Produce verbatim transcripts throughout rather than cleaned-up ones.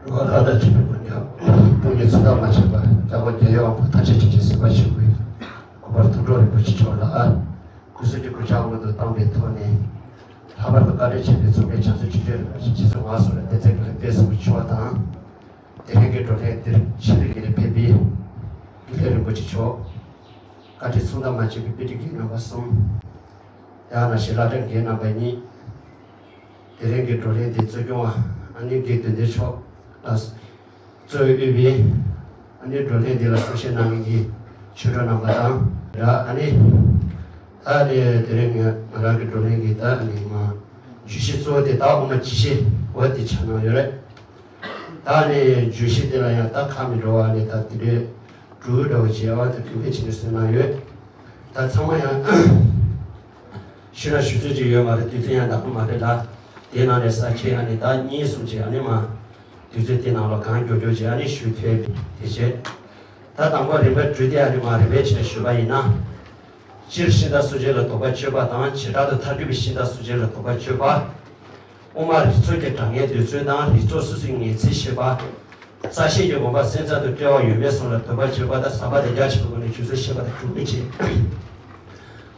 ལྷ་དང་བཅས་པའི་སྐུ་མྱ་སྟོང་ཉིད་ཚུལ་དང་མ་ཕྱིན་པ། རྒྱལ་བ་རྒྱལ་ཡོངས་དབང་པོ་ཐམས་ཅད་ཁྱེད་ཀྱི་སྲིད་པ་ཞུ་བའི་གོ་འཕང་ཐུགས་སྤྲུལ་རིན་པོ་ཆེ་མཆོག་ལ་སྐུ་གཟུགས་ཀྱི་སྐུ་ཕྱག་སྔོན་དུ་བཏང་པའི་ཐོག་ནས། ལྷག་པར་དུ་བཀའ་དྲིན་ཆེན་པོའི་མཚུངས་མེད་བྱང་སེམས་ཆོས་ཀྱི་རིན་པོ་ཆེ་རྗེ་བཙུན་མངའ་གསོལ་བའི་བསྟན་འཛིན་དགེ་ལེགས་དཔལ་བཟང་པོ་མཆོག་དང་། དེ་རིང་གི་བགྲོ་གླེང་འདིར་ཆེད་དུ་ངེས་ནས་ཕེབས་པའི་དགེ་ལེགས་རིན་པོ་ཆེ་མཆོག་བཀའ་དྲིན་མཚུངས་ཟླ་མ་མཆིས་པའི་དཔེ་ཁྲིད་དགེ་རྒན་རྣམ་པ་གསུམ། ཡང་ན་ཞེ་ལྷ་སྒྲོན་དགེ་རྒན་རྣམ་པ་གཉིས། དེ་རིང་གི་བགྲོ་གླེང་འདི་གཙོ་སྐྱོང་བ་ཨ་ནེ་དགེ་འདུན་ལྡན་མཆོག་ལ་གཙོས་ཡོད་པའི་ཨ་ནེ་བགྲོ་གླེང་འདི་ལ་གསུང་བཤད་གནང་མཁན་གྱི་ཆོས་གྲོགས་རྣམ་པ་དང་། ར་ཨ་ནེ། ད་ནི་དེ་རིང་ང་རང་གི་བགྲོ་གླེང་གི་ད་ནི་མ་བརྗོད་གཞི་གཙོ་བོ་དེ་ད་དབུ་མ་སྤྱི་བཤད་འོ་དེ་ཆགས་གནང་ཡོད་རེད། ད་ནི་བརྗོད་གཞི་དེ་ལ་ཡང་ད་ཁ་མི་འགྲོ་བ་ནི་ད་དེ་འདྲའི་འབྲུ་འདྲ་བོ་བྱས་བ་དེ་གུས་པས་ཕྱི་ནས་གསུངས་གནང་ཡོད། ད་ཚང་མ་ཡང་ཞུ་ན་ཞུ་ཚོད་ཅིག་ཡོད་མ་རེད། དུས་ཚོད་ཡང་འདང་པོ་མ་རེད་ལ། དེའི་ནང་ནས་ས་ཆ་ཨ་ནི་ད་གཉིས་གསུམ་ཅིག་ཨ་ནི་མ་དུས་ཚོད་དེ་ནང་ལ་གང་མགྱོགས་མགྱོགས་ཅིག་ཨ་ནི་ཞུ་ཐུབ་པ་དེ་བྱས། ད་དང་པོ་རིམ་པ་བསྒྲུབས་ཏེ་ཨ་ནི་མ་རིམ་པས་བྱས་ཞུས་པ་ཡིན་ན། སྤྱིར་ཤིང་རྟ་གསོ་དཔྱད་ལ་དོགས་པ་གཅོད་པ་དང་བྱེ་བྲག་ཏུ་མཐར་ཐུག་པའི་ཤིང་རྟ་གསོ་དཔྱད་ལ་དོགས་པ་གཅོད་པ། དབུ་མ་རིགས་ཚོགས་ཀྱི་དྲང་ངེས་འདོད་ཚུལ་དང་རིགས་ཚོགས་སོ་སོའི་ངེས་ཚིག་བཤད་པ། རྩ་ཤེས་ཀྱི་དགོངས་པ་སེམས་ཙམ་དུ་བཀྲལ་བ་ཡོད་མེད་གསུམ་ལ་དོགས་པ་གཅོད་པ་དང་ཟབ་པ་དང་རྒྱ་ཆེ་བའི་སྒོ་ནས་རྒྱུ་མཚན་བཤད་པ་དང་གྲུབ་འབྲས་བཅས།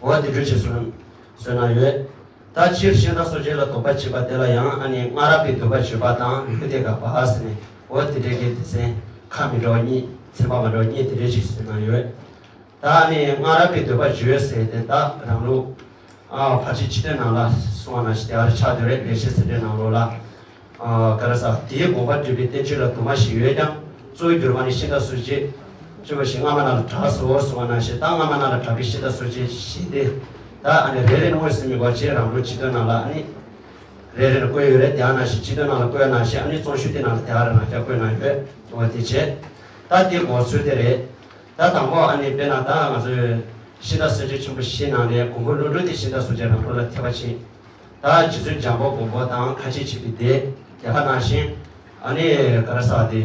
འོ་དེ་འདྲ་བྱས་སོང་གསུངས་གནང་ཡོད། ད་སྤྱིར་ཤིང་རྟ་གསོ་དཔྱད་ལ་དོགས་པ་བྱེད་པ་དེ་ལ་ཡང་ཨ་ནི་སྔ་རབས་པའི་འདོད་པ་བྱེད་པ་དང་ལུས་དེ་དགག་པ་ཟེར་ནས་འོ་དེ་འདྲའི་གི་སྡེ་ཚན་ཁ་མི་འདྲ་བ་གཉིས་ཚན་པ་མ་འདྲ་བ་གཉིས་དེ་འདྲའི་ཞིག་གསུངས་གནང་ཡོད། ད་ནི་སྔ་རབས་པའི་འདོད་པ་བརྗོད་ཟེར་ཏེ་ད་རང་ལུགས་ཨ་ཕལ་ཆེར་སྤྱི་དོན་ནང་ལ་གསུངས་པ་ནང་བཞིན་དེ་ཨ་རི་ཆགས་སྡོད་རེད། ལེགས་བཤད་ཚིག་འགྲེལ་ནང་ལོགས་ལ་ཨ་ག་རེ་ཟ་དེའི་དགོངས་པ་འགྲེལ་པའི་བསྟན་བཅོས་ལ་དུ་མ་ཞིག་ཡོད་ཀྱང་གཙོ་བོའི་བརྒྱུད་པ་ནི་ཤིང་རྟ་གསོ་དཔྱད་བཅུ་པ་ཞིག་སྔ་མ་རྣམས་ལ་གྲགས་སོ་གསུངས་པ་ནང་བཞིན་ད་སྔ་མ་རྣམས་ལ་གྲགས་པའི་ཤིང་རྟ་གསོ་དཔྱད་ཞིག་སྟེ། ད་ཨ་ནི་རེ་རེ་ནས་མངོན་སུམ་མི་གོ་ཅེས་རང་ལུགས་སྤྱི་དོན་ནང་ལ་ཨ་ནི་རེ་རེ་ནས་བཀོད་ཡོད་རེད། དེ་ནང་བཞིན་སྤྱི་དོན་ནང་ལ་བཀོད་ཡ་ནང་བཞིན་ཨ་ནི་རྩོམ་ཤོག་དེ་ནང་ལ་དེ་ཨ་རེ་རང་རྐྱ་བཀོད་གནང་ཡོད། འོ་དེ་བྱས། ད་དེ་གོ་ཚུལ་དེ་རེད། ད་དང་པོ་ཨ་ནི་དཔེར་ན་ད་ང་ཚོས་ཤིང་རྟ་གསོ་དཔྱད་ཆེན་པོ་བཞི་ནང་ནས་མགོན་པོ་ཀླུ་སྒྲུབ་དེ་ཤིང་རྟ་གསོ་དཔྱད་རང་ལུགས་ལ་ཐེ་བ་ཕྱིན། ད་རྗེ་བཙུན་འཇམ་དཔལ་མགོན་པོ་དང་ཁ་ཆེ་ཆེ་བའི་སྡེ་དེ་ག་ནང་བཞིན་ཨ་ནི་ག་རེ་ཟ་དེ།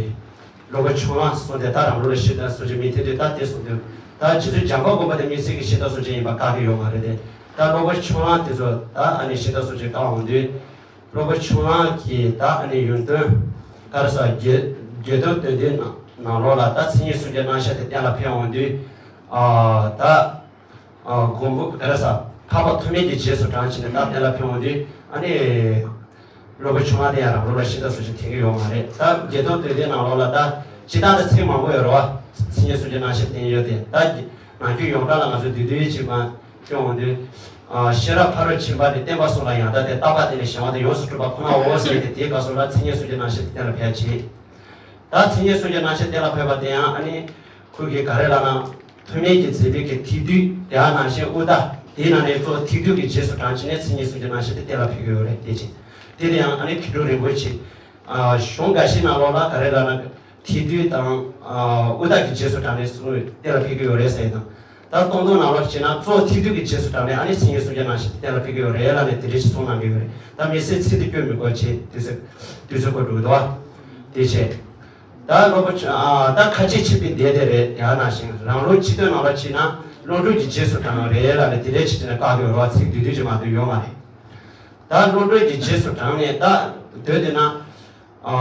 སློབ་དཔོན་ཆུང་བ་གསུངས་ཏེ་ད་རང་ལུགས་ལ་ཤིང་རྟ་གསོ་དཔྱད་མི་ཐེ་དུས་ད་དེ་གསུངས་དུས། ད་རྗེ་བཙུན་འཇམ་དཔལ་མགོན་པོ་དེ་དམིགས་བསལ་གྱི་ཤིང་རྟ་གསོ་དཔྱད་ཡིན་པ་བཀག་གི་ཡོད་མ་རེད་དེ། ད་སློབ་དཔོན་ཆུང་བ་དེ་ཚོ་ད་ཨ་ནི་ཤིང་རྟ་གསོ་དཔྱད་བཀག་འོང་དུས། སློབ་དཔོན་ཆུང་བ་གིས་ད་ཨ་ནི་ཡོན་ཏན་ག་རེ་ཟ་དགེ་དགེ་འདུན་སྟོན་པའི་ནང་ནང་ལོགས་ལ་ད་མཚན་ཉིད་སངས་རྒྱས་རྣམ་གཞག་དེ་གཏན་ལ་ཕེབས་འོང་དུས། ཨ་ད་ཨ་མགོན་པོ་ག་རེ་ཟ་འཕགས་པ་ཐོགས་མེད་ཀྱི་རྗེས་སུ་འབྲངས་བྱས་ནས་ད་གཏན་ལ་ཕེབས་འོང་དུས་ཨ་ནི། སློབ་དཔོན་ཆུང་བ་དེ་ཡང་རང་ལུགས་ལ་ཤིང་རྟ་གསོ་དཔྱད་འཐེན་གྱི་ཡོད་མ་རེད། ད་དགེ་འདུན་སྟོན་པའི་ནང་ལོགས་ལ་ད་སྤྱིར་བཏང་ད་ཚིག་མང་པོ་ཡོད་རེད་བ། མཚན་ཉིད་སངས་རྒྱས་རྣམ་གཞག་བསྟན་ཡོད་དེ་ད་ནང་རྒྱུད་ཡོངས་གྲགས་ལ་ང་ཚོས་བསྡུས་བསྡུས་ཅིག་མ་སྐྱོང་འོང་དུས། ཨ་ཤེས་རབ་ཕ་རོལ་ཕྱིན་པ་དེ་བསྟན་པ་གསུམ་ལ་ཡང་དག་སྟེ། རྟག་པ་དེ་ནི་གཞན་དབང་དུ་ཡོངས་སུ་གྲུབ་པ་ཁོ་ནའོ་ཟེར་ཏེ་དེའི་སྐབས་སུ་ལ་མཚན་ཉིད་སངས་རྒྱས་རྣམ་གཞག་དེ་གཏན་ལ་ཕེབས་ཀྱི། ད་མཚན་ཉིད་སངས་རྒྱས་རྣམ་གཞག་གཏན་ལ་ཕེབས་པ་དེ་ཡང་ཨ་ནི། ཁོ་གིས་ག་རེ་ལབ་ན། ཐོགས་མེད་ཀྱི་མཛད་པའི་གི་ཐེག་བསྡུས་དེ་ནང་བཞིན་དབུ་མཐའ་དེའི་ནང་ནས་གཙོ་བོ་ཐེག་བསྡུས་ཀྱི་རྗེས་སུ་འབྲངས་བྱས་ནས་མཚན་ཉིད་སངས་རྒྱས་རྣམ་གཞག་དེ་གཏན་ལ་ཕེབས་ཀྱི་ཡོད་རེད་དེ་ཅི། དེ་ལ་ཡང་ཨ་ནི་མཁས་གྲུབ་རིན་པོ་ཆེ། ཨ་གཞུང་འགའ་ཤས་ནང་ལོགས་ལ་ག་རེ་ལབ་ན། ཐེག་བསྡུས་དང་ཨ་དབུ་མཐའ་གི་རྗེས་སུ་འབྲངས་ནས་གསུངས་གཏན་ལ་ཕེབས་ཀྱི་ཡོད་རེད་ཟེར་དང་། ད་སྟོང་ཐུན་ནང་ལོགས་བྱས་ན་གཙོ་བོ་ཐེག་བསྡུས་ཀྱི་རྗེས་སུ་འབྲངས་ནས་ཨ་ནི་མཚན་ཉིད་སངས་རྒྱས་རྣམ་གཞག་དེ་གཏན་ལ་ཕེབས་ཀྱི་ཡོད་རེད་ལབ་ནས་དེ་འདྲ་ཞིག་གསུངས་གནང་གི་ཡོད་རེད། ད་དམིགས་བསལ་ཚིག་དེ་བཀོད་མི་དགོས་ཆེ་དུས་ཚོད་དུས་ཚོད་འགོར་འགྲོ་གི་འདུག་བ། དེ་བྱས། ད་སློབ་དཔོན་ཆུང་ཨ་ད་ཁ་ཆེ་ཆེ་བའི་སྡེ་དེ་རེད། ཡང་ན་ཞིང་རང་ལུགས་སྤྱི་དོན་ནང་ལ་ཕྱིན་ན་བློ་གྲོས་ཀྱི་རྗེས་སུ་འབྲང་བ་རེད་ལབ་ནས་དེ་འདྲའི་ཆེ་ཆེ་ནས་བཀག་གི་ཡོད་རེད་བ། ཚིག་བསྡུས་བསྡུས་ཀྱི་མ་གཏོགས་ཡོད་མ་རེད། ད་བློ་གྲོས་ཀྱི་རྗེས་སུ་འབྲངས་ནས་ད་སྡོད་དེ་ན་ཨ་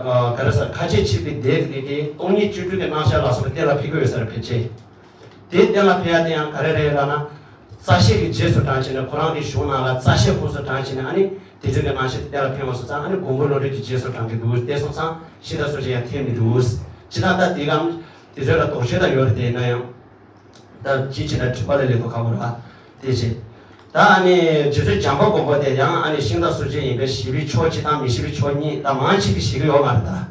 ཨ་ག་རེ་ཟེར་ཁ་ཆེ་ཆེ་བའི་སྡེ་དེ་གི་སྟོང་ཉིད་བཅུ་དྲུག་གི་རྣམ་གཞག་ལ་སོགས་པ་གཏན་ལ་ཕེབས་ཀྱི་ཡོད་ས་རེད་ཕལ་ཆེར། དེ་གཏན་ལ་ཕེབས་ཡ་དེ་ཡང་ག་རེ་རེད་ལབ་ན། རྩ་ཤེས་ཀྱི་རྗེས་སུ་འབྲང་བྱས་ནས་ཁོ་རང་གི་གཞུང་ནང་ལ་རྩ་ཤེས་ཁོངས་སུ་འབྲང་བྱས་ནས་ཨ་ནི་དེ་ཚོ་གི་རྣམ་གཞག་དེ་གཏན་ལ་ཕེབས་པ་སོང་ཙང་ཨ་ནི་མགོན་པོ་བློ་གྲོས་ཀྱི་རྗེས་སུ་འབྲང་གི་འདུག་དེ་སོང་ཙང་ཤིང་རྟ་གསོ་དཔྱད་ཡང་འཐེན་མི་འདུག་ཅི་ལྟར་ད་དེ་གམ་དེ་ཚོ་ལ་དོགས་གཅོད་ད་ཡོད་རེད་དེ་ན་ཡང་། ད་ཅི་བྱེད་ན་དྲི་བ་ལ་ལས་དོ་ཁ་བོ་ར་དེ་བྱེད། ད་ཨ་ནི་རྗེ་བཙུན་བྱམས་པ་མགོན་པོ་དེ་ཡང་ཨ་ནི་ཤིང་རྟ་གསོ་དཔྱད་ཡིན་པའི་ཞི་བའི་ཕྱོགས་གཅིག་དང་མི་ཞི་བའི་ཕྱོགས་གཉིས་ད་མང་ཆེ་གི་ཞི་གི་ཡོད་མ་རེད་ད།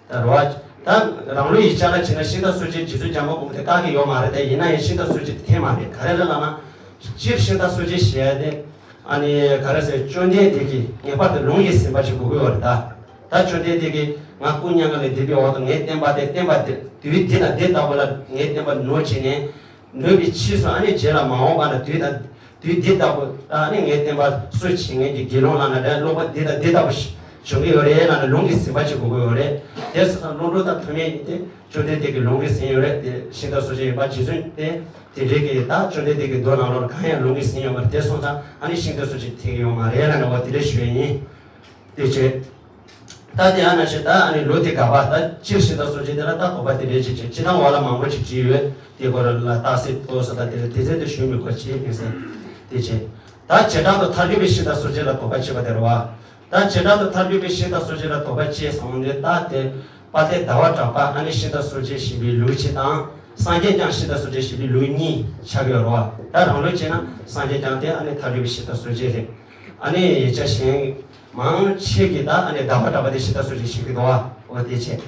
ད་རོ། ད་རང་ལུགས་ཡིག་ཆ་ལ་བྱས་ན་ཤིང་རྟ་གསོ་དཔྱད་རྗེ་བཙུན་བྱམས་པ་མགོན་པོ་དེ་བཀག་གི་ཡོད་མ་རེད་དེ། ཡིན་ན་ཡང་ཤིང་རྟ་གསོ་དཔྱད་དེ་འཐེན་མ་རེད། ག་རེ་ལ་ལབ་ན། སྤྱིར་ཤིང་རྟ་གསོ་དཔྱད་ཞེས་ཏེ། ཨ་ནི་ག་རེ་ཟེར་བཅོམ་ལྡན་འདས་ཀྱིས་ངེས་པར་དུ་ལུང་གིས་ཟིན་པ་ཞིག་དགོས་ཀྱི་ཡོད་རེད་ད། ད་བཅོམ་ལྡན་འདས་ཀྱིས་ང་སྐུ་མྱ་ངན་ལས་འདས་པའི་འོག་ཏུ་ངའི་བསྟན་པ་དེ་བསྟན་པ་དེ་དུས་འདི་དང་འདི་ལྟ་བུ་ལ་ངའི་བསྟན་པ་ནོར་བྱས་ནས། ནོར་བའི་ཕྱིས་སུ་ཨ་ནི་རྗེས་ལ་མ་འོངས་པ་ན་དུས་དང་། དུས་འདི་ལྟ་བུ་ཨ་ནི་ངའི་བསྟན་པ་སྲུང་བྱེད་མཁན་གྱི་དགེ་སློང་ལ་ན་རེ་སློབ་པ་འདི་དང་འདི་ལྟ་བུ་ཞིག་འབྱུང་གི་ཡོད་རེད་ལ་ན་ལུང་གིས་ཟིན་པ་ཅིག་དགོས་ཀྱི་ཡོད་རེད། དེ་སོང་ཙང་བློ་གྲོས་དང་ཐོགས་མེད་ཡིན་ཏེ་བཅོམ་ལྡན་འདས་ཀྱིས་ལུང་གིས་ཟིན་ཡོད་རེད་དེ་ཤིང་རྟ་གསོ་དཔྱད་ཡིན་པ་རྗེ་བཙུན་ཏེ་དེ་འདྲའི་གི་ད་བཅོམ་ལྡན་འདས་ཀྱི་མདོ་ནང་ལོགས་ལ་གང་ཡང་ལུང་གིས་ཟིན་ཡོད་མ་རེད། དེ་སོང་ཙང་ཨ་ནི་ཤིང་རྟ་གསོ་དཔྱད་འཐེན་གྱི་ཡོད་མ་རེད་ལ་ན་བ་དེ་འདྲ་ཞུ་ཡ་ཡིན། དེ་བྱས། ད་དེ་ཡང་ན་ཞེས་ད་ཨ་ནི་ལུགས་དེ་དགག་པ་ད་སྤྱིར་ཤིང་རྟ་སོར་ཆུད་དེ་ལ་ད་དོགས་པ་དེ་འདྲའི་ཅིག་བྱས། སྤྱིར་བཏང་བ་ལ་མང་པོ་ཅིག་བྲིས་ཡོད། དེ་སྐོར་ལ་རྟགས་གསལ་ཏོག་ཙམ་ད་དེ་ལ་དེ་ཚད་དུ་ཞུ་མི་དགོས་ཅེས་ཡིན་ཟེར། དེ་བྱས། ད་བྱེ་བྲག་ཏུ་ཐལ་འགྱུར་བའི་ཤིང་རྟ་སོར་ཆུད་ལ་དོགས་པ་བྱེད་པ་དེ་རེད་བ། ད་བྱེ་བྲག་ཏུ་ཐལ་འགྱུར་བའི་ཤིང་རྟ་སོར་ཆུད་ལ་དོགས་པ་བྱེད་སོང་ནས་ད་དེ་དཔལ་ལྡན་ཟླ་བ་གྲགས་པ་ཨ་ནི་ཤིང་རྟ་སོར་ཆུད་ཞེས་པའི་ལུགས་གཅིག་དང་། སངས་རྒྱས་བསྐྱངས་ཤིང་རྟ་སོར་ཆུད་ཞེས་པའི་ལུགས་གཉིས་ཆགས་ཀྱི་ཡོད་རེད་བ། ད་རང་ལུགས་བྱས་ན་སངས་རྒྱས་བསྐྱངས་དེ་ཨ་ནི་ཐལ་འགྱུར་བའི་ཤིང་རྟ་སོར་ཆུད་རེད། ཨ་ནི་ཡིག་ཆ་གཞན་མང་ཆེ་གིས་ད་ཨ་ནི་ཟླ་བ་གྲགས་པ་དེ་ཤིང་རྟ་སོར་ཆུད་ཞེས་ཀྱི་འདུག་བ། འོ་དེ་བྱས།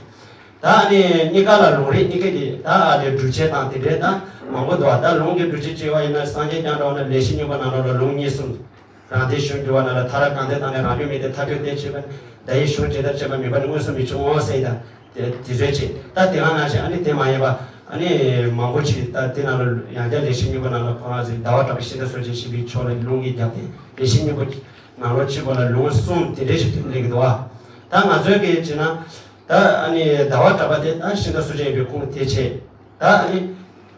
ད་ཨ་ནི་གཉིས་ཀ་ལ་ལུང་རིགས་གཉིས་ཀ་གི་ད་ཨ་ནི་སྒྲུབ་བྱེད་དང་དེ་འདྲའི་ད་མང་པོ་འདུག་བ། ད་ལུང་གི་སྒྲུབ་བྱེད་བྱས་པ་ཡིན་ན་སངས་རྒྱས་བསྐྱངས་འདྲ་བ་ན་ལེགས་བཤད་སྙིང་པོ་ནང་ལོགས་ལ་ལུང་གཉིས་གསུངས། རང་སྡེའི་གཞུང་འགྱུར་བ་ནང་ལ་མཐར་རང་གང་འདོད་དང་ནི་རང་རྒྱུད་མེད་དེ་ཐལ་འགྱུར་བསྟན་ཕྱིར་བ་ནི་བརྡ་ཡི་གཞུང་ཇི་ལྟར་བྱེད་པ་མེད་པ་ནི་མངོན་སུམ་མི་འཆུག་ངོ་ཟེར་ཡི་ད། དེ་དེ་ཚོའི་ཆེད་ད་དེ་ག་ནང་བཞིན་ཨ་ནི་དེ་མ་ཡིན་པ་ཨ་ནི་མང་པོ་ཅིག་ད་དེ་ནང་ལ་ཡང་བསྐྱར་ལེགས་བཤད་སྙིང་པོ་ནང་ལ་ཁོ་རང་ཚོའི་ཟླ་བ་གྲགས་པའི་ཤིང་རྟ་སོར་ཆུད་ཞེས་པའི་ཕྱོགས་ལ་ལུང་གིས་རྒྱབ་སྟེ་ལེགས་བཤད་སྙིང་པོ་ནང་ལོགས་གཅིག་པོ་ལ་ལུང་གསུམ་དེ་འདྲའི་ཞིག་ཐོན་སླེབས་ཀྱི་འདུག་བ། ད་ང་ཚོའི་གི་བྱས་ན་ད་ཨ་ནི་ཟླ་བ་གྲགས་པ་དེ་ད་ཤིང་རྟ་སོར་ཆུད་ཡིན་པའི་ཁུངས་དེ་བྱས། ད་ཨ་ནི་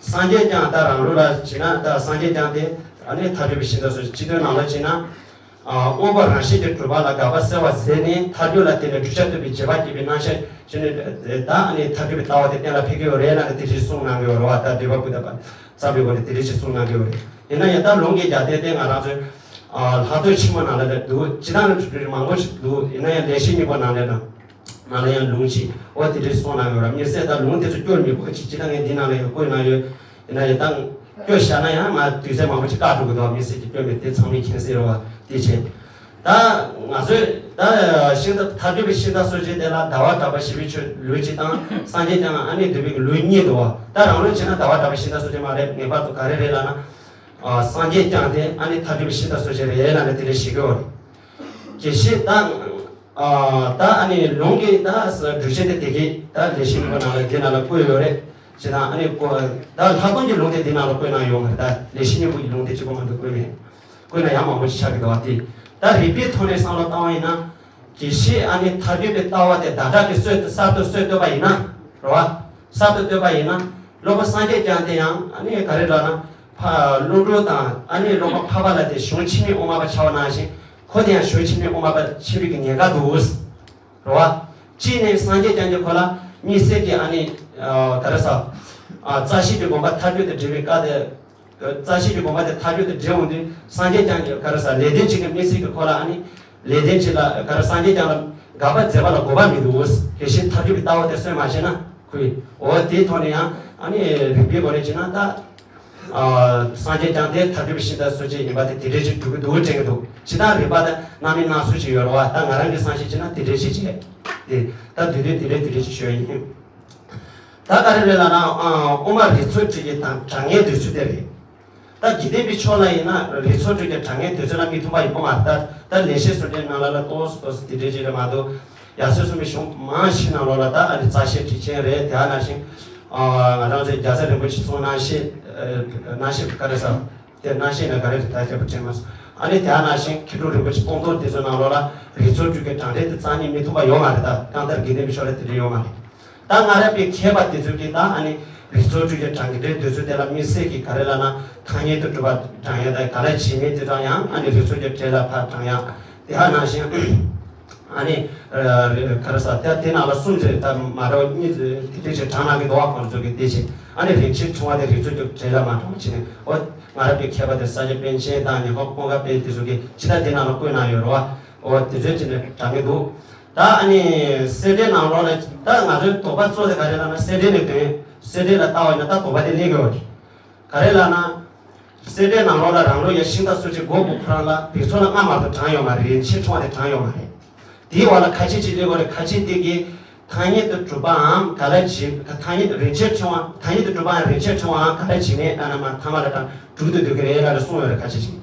སངས་རྒྱས་བསྐྱངས་ད་རང་ལུགས་ལ་བྱས་ན་ད་སངས་རྒྱས་བསྐྱངས་དེ་ཨ་ནི་ཐལ་འགྱུར་བའི་ཤིང་རྟ་སོར་ཆུད་སྤྱི་དོན་ནང་ལ་བྱས་ན། ཨ། མངོན་པ་རང་བཞིན་གྱིས་གྲུབ་པ་ལ་དགག་པ་སེལ་བར་མཛད་ནས་ཐལ་འགྱུར་ལ་བརྟེན་ནས་བསྒྲུབ་བྱ་རྟོགས་པའི་རྗེས་དཔག་བསྐྱེད་པའི་རྣམ་གཞག་བྱས་ནས་ད་ཨ་ནི་ཐལ་འགྱུར་བའི་ལྟ་བ་དེ་གཏན་ལ་ཕེབས་ཀྱི་ཡོད་རེད་ལབ་ནས་དེ་འདྲ་གསུངས་གནང་གི་ཡོད་རེད་བ། ད་འདོད་པ་ཀུན་ད་པ་བརྩམས་པའི་སྒོ་ནས་དེ་འདྲ་ཞིག་གསུངས་གནང་གི་ཡོད་རེད། ཡིན་ན་ཡང་ད་ལུང་གི་རྒྱབ་རྟེན་དེ་ང་རང་ཚོའི་ཨ། ལྷག་བསྡུས་ཆེན་མོ་ནང་ལ་འདུག་སྤྱིར་བཏང་ནས་གྲུབ་འབྲས་མང་པོ་ཞིག་འདུག་ཡིན་ན་ཡང་ལེགས་བཤད་སྙིང་པོ་ནང་ལ་དང་། ནང་ལ་ཡང་ལུང་གཅིག་འོ་དེ་འདྲ་གསུངས་གནང་ཡོད་ར། དམིགས་བསལ་ད་ལུང་དེ་ཚོ་སྐྱོར་མི་དགོས་ཅིག་སྤྱིར་བཏང་ངས་འདི་ནང་ལ་ཡང་བཀོད་གནང་ཡོད། ཡིན་ན་ཡང་ད་སྐྱོར་བཞག་ན་ཡང་ང་དུས་ཚོད་མང་པོ་ཅིག་བཀག་འགྲོ་གི་འདུག་དམིགས་བསལ་གྱི་སྐྱོར་མི་དེ་ཚང་མས་མཁྱེན་གསལ་རེད་བ། དེ་བྱས། ད་ང་ཚོས་ད་ཤིང་རྟ་ཐལ་འགྱུར་བའི་ཤིང་རྟ་སོར་ཆུད་དེ་ལ་ཟླ་བ་གྲགས་པ་ཞེས་པའི་ཆོས་ལུགས་གཅིག་དང་སངས་རྒྱས་བསྐྱངས་ཨ་ནི་འདོད་པའི་ལུགས་གཉིས་འདུག་བ། ད་རང་ལུགས་བྱས་ན་ཟླ་བ་གྲགས་པའི་ཤིང་རྟ་སོར་ཆུད་མ་རེད། ངེས་པར་དུ་ག་རེ་རེད་ལབ་ན། ཨ། སངས་རྒྱས་བསྐྱངས་དེ་ཨ་ནི་ཐལ་འགྱུར་བའི་ཤིང་རྟ་སོར་ཆུད་རེད་ལབ་ནས་དེ་འདྲ་བཤད་ཀྱི་ཡོད་རེད། དགེ་བཤེས་ད། ཨ། ད་ཨ་ནི་ལུང་གི་ད་སྒྲུབ་བྱེད་དེ་དེ་གའི་ད་ལེགས་བཤད་སྙིང་པོ་ནང་ལ་འདི་ནང་ལ་བཀོད་ཡོད་རེད། བྱས་ཙང་ཨ་ནི་ཀོ་ད་ལྷག་དོན་གྱི་ལུང་དེ་འདི་ནང་ལ་བཀོད་གནང་ཡོད་མ་རེད། ད་ལེགས་བཤད་སྙིང་པོ་གི་ལུང་དེ་གཅིག་པོ་མ་གཏོགས་བཀོད་མེད། བཀོད་ན་ཡང་མང་པོ་ཞིག་ཆགས་ཀྱི་འདུག་བ། དེ་ད་རིགས་པའི་ཐོག་ནས་བསམ་བློ་བཏང་བ་ཡིན་ན། དགེ་བཤེས་ཨ་ནི་ཐལ་འགྱུར་བའི་ལྟ་བ་དེ་ཟླ་གྲགས་ཀྱིས་སྲོལ་དུ་གསར་དུ་སྲོལ་བཏོད་པ་ཡིན་ན། རེད་བ། གསར་དུ་བཏོད་པ་ཡིན་ན། སློབ་དཔོན་སངས་རྒྱས་བསྐྱངས་དེ་ཡང་ཨ་ནི་ག་རེ་ལབ་ན། ཕ་ཀླུ་སྒྲུབ་དང་ཨ་ནི་སློབ་མ་འཕགས་པ་ལ་དེ་གཞུང་ཆེན་མོའི་དབུ་མ་པ་ཆགས་པ་ནང་བཞིན། ཁོ་དེ་ཡང་གཞུང་ཆེན་མོའི་དབུ་མ་པ་ཆགས་པའི་གི་ཉེན་ཁ་འདུག་རེད་བ། གཅིག་ནས་སངས་རྒྱས་བསྐྱངས་ཀྱི་ཁོ་ལ་དམིགས་བསལ་གྱི་ཨ་ནི་ཨ། ག་རེ་ཟ། ཨ། རྩ་ཤེས་ཀྱི་དགོངས་པ་ཐལ་འགྱུར་དུ་འགྲེལ་བའི་བཀའ་དེ། རྩ་ཤེས་ཀྱི་དགོངས་པ་དེ་ཐལ་འགྱུར་དུ་འགྲེལ་འོང་དུས་སངས་རྒྱས་བསྐྱངས་ཀྱི་ག་རེ་ཟ་ལེགས་ལྡན་འབྱེད་ཀྱི་དམིགས་བསལ་གྱི་ཁོ་ལ་ཨ་ནི། ལེགས་ལྡན་འབྱེད་ལ་ག་རེ་སངས་རྒྱས་བསྐྱངས་ལ་དགག་པ་མཛད་པ་ལ་དགོས་པ་མི་འདུག་དེ་བཞིན་ཐལ་འགྱུར་བའི་ལྟ་བ་དེ་སྲོལ་མ་བྱས་ན་ཁོས་འོ་དེའི་ཐོག་ནས་ཡང་ཨ་ནི་རིགས་པའི་སྒོ་ནས་བྱས་ན་ད། ཨ། སངས་རྒྱས་བསྐྱངས་དེ་ཐལ་འགྱུར་བའི་ཤིང་རྟ་སོར་ཆུད་ཡིན་པ་དེ་དེ་འདྲའི་ཅིག་འགྲོ་གི་འདུག་དྲན་གྱི་འདུག་སྤྱིར་བཏང་རིགས་པ་དང་སྣང་མིན་སྣང་ཚུལ་ཅིག་ཡོད་རེད་བ། ད་ང་རང་གི་བསམ་ཤེས་བྱས་ན་དེ་འདྲའི་ཅིག་བྱས། དེ་ད་དུས་དུས་དེ་འདྲའི་དེ་འདྲའི་ཅིག་ཞུ་ཡ་ཡིན། ད་ག་རེ་རེད་ལབ་ན། ཨ། དབུ་མ་རིགས་ཚོགས་དྲུག་གི་དང་དྲང་ངེས་འདོད་ཚུལ་དེ་རེད། ད་དགེ་ལྡན་པའི་ཕྱོགས་ལ་ཡིན་ན་རིགས་ཚོགས་དྲུག་གི་དྲང་ངེས་འདོད་ཚུལ་ལ་མི་མཐུན་པ་ཡོད་པ་མ་རེད། ད་ད་ལེགས་བཤད་སོར་ཆུད་ནང་ལ་ལ་ཏོག་ཙམ་ཏོག་ཙམ་དེ་འདྲའི་ཅིག་རེད་མ་གཏོགས། ཡབ་སྲས་གསུམ་པའི་གཞུང་མང་ཆེ་ནང་ལོགས་ལ་ད་ཨ་ནི་རྩ་ཤེ་ཊཱིཀ་ཆེན་རེད། དེ་ནང་བཞིན། ཨ། ང་རང་ཚོའི་རྒྱལ་སྲས་རིན་པོ་ཆེ་གསུང་རྣམ་བཤད། ཨ། རྣམ་བཤད་ག་རེ་ཟེར། དེ་རྣམ་བཤད་ནི་ག་རེ་རེད་ད་ཁྱད་པར་དྲན་མ་སོང་། ཨ་ནི་དེ་ནང་བཞིན་མཁས་གྲུབ་རིན་པོ་ཆེ་སྤངས་རྟོགས་དེ་ཚོ་ནང་ལོགས་ལ་རིགས་ཚོགས་དྲུག་གི་དྲང་འབྲེལ་དེ་རྩ་ནས་མི་མཐུན་པ་ཡོད་མ་རེད། ད་གང་ལྟར་དགེ་ལྡན་པའི་ཕྱོགས་ལ་དེ་འདྲ་ཡོད་མ་རེད། ད་སྔ་རབས་པའི་མཁས་པ་དེ་ཚོ་གིས་ད་ཨ་ནི་རིགས་ཚོགས་དྲུག་གི་དྲང་འབྲེལ་དེ་ཚོ་དེ་ལ་དམིགས་བསལ་གྱི་ག་རེ་ལབ་ན། ཐ་སྙད་དུ་གྲུབ་པ་དྲང་ཡ་དང་ག་ལ་བྱེད་མེད་དེ་ཚོ་ཡང་ཨ་ནི་རིགས་ཚོགས་ཀྱི་གྲས་ལ་ཕར་དྲང་ཡ། དེ་ནང་བཞིན། ཨ་ནི། ཨ། ག་རེ་ཟེར། ད་དེ་ནང་ལ་གསུམ་ཚོས་ད་མ་འདྲ་བ་གཉིས་ཚོས་དེ་འདྲ་ཞིག་དྲངས་གནང་གི་འདུག་བ། ཁོང་ཚོ་གི་དེ་བཞིན་ཨ་ནི་རིན་ཆེན་ཕྲེང་བ་དེ་རིགས་ཚོགས་ཀྱི་གྲས་ལ་མ་གཏོགས་བྱས་ནས། འོ། སྔ་རབས་ཀྱི་མཁས་པ་དེ་ས་སྐྱ་པཎ་ཆེན་དང་ཉི་ཧོང་ཀུན་དགའ་དཔལ་དེ་ཚོ་གིས་ཇི་ལྟར་དེ་ནང་ལ་བཀོད་གནང་ཡོད་རེད་བ། འོ་དེ་ཚོས་བྱས་ནས་དྲངས་གི་འདུག་ད་ཨ་ནི་སེ་འབྲས་ནང་ལོགས་ལ་ད་ང་ཚོའི་དོགས་པ་གཙོ་དེ་ག་རེ་ལབ་ན། སེ་འབྲས་ནས་དོན། སེ་འབྲས་ལ་ལྟ་བ་ཡིན་ན་ད་དོགས་པ་དེ་གླེང་གི་ཡོད་རེད། ག་རེ་ལབ་ན། སེ་འབྲས་ནང་ལོགས་ལ་རང་ལུགས་ཡ་ཤིང་རྟ་སོར་ཆུད་སྒོ་དགུ་ཁོ་རང་ལ་རིགས་ཚོགས་ལ་སྔ་མ་དུ་དྲངས་ཡོད་མ་རེད། རིན་ཆེན་ཕྲེང་བ་དེ་དྲངས་ཡོད་མ་རེད། དེའི་འོག་ལ་ཁ་ཆེ་གཅིག་སླེབས་ཡོད་རེད། ཁ་ཆེ་དེ་གིས་ཐ་སྙད་དུ་གྲུབ་པའམ་ག་ལ་བྱེད། ཐ་སྙད་དུ་རིན་ཆེན་ཕྲེང་བ། ཐ་སྙད་དུ་གྲུབ་པའམ་རིན་ཆེན་ཕྲེང་བའམ་ག་ལ་བྱེད་མེད་ཨ་ན་མ་ཐ་མ་ལ་དྲངས་དྲུག་ཏུ་འདོད་ཀྱི་རེད་ལབ་ནས་གསུངས་ཡོད་རེད། ཁ་ཆེ་གཅིག་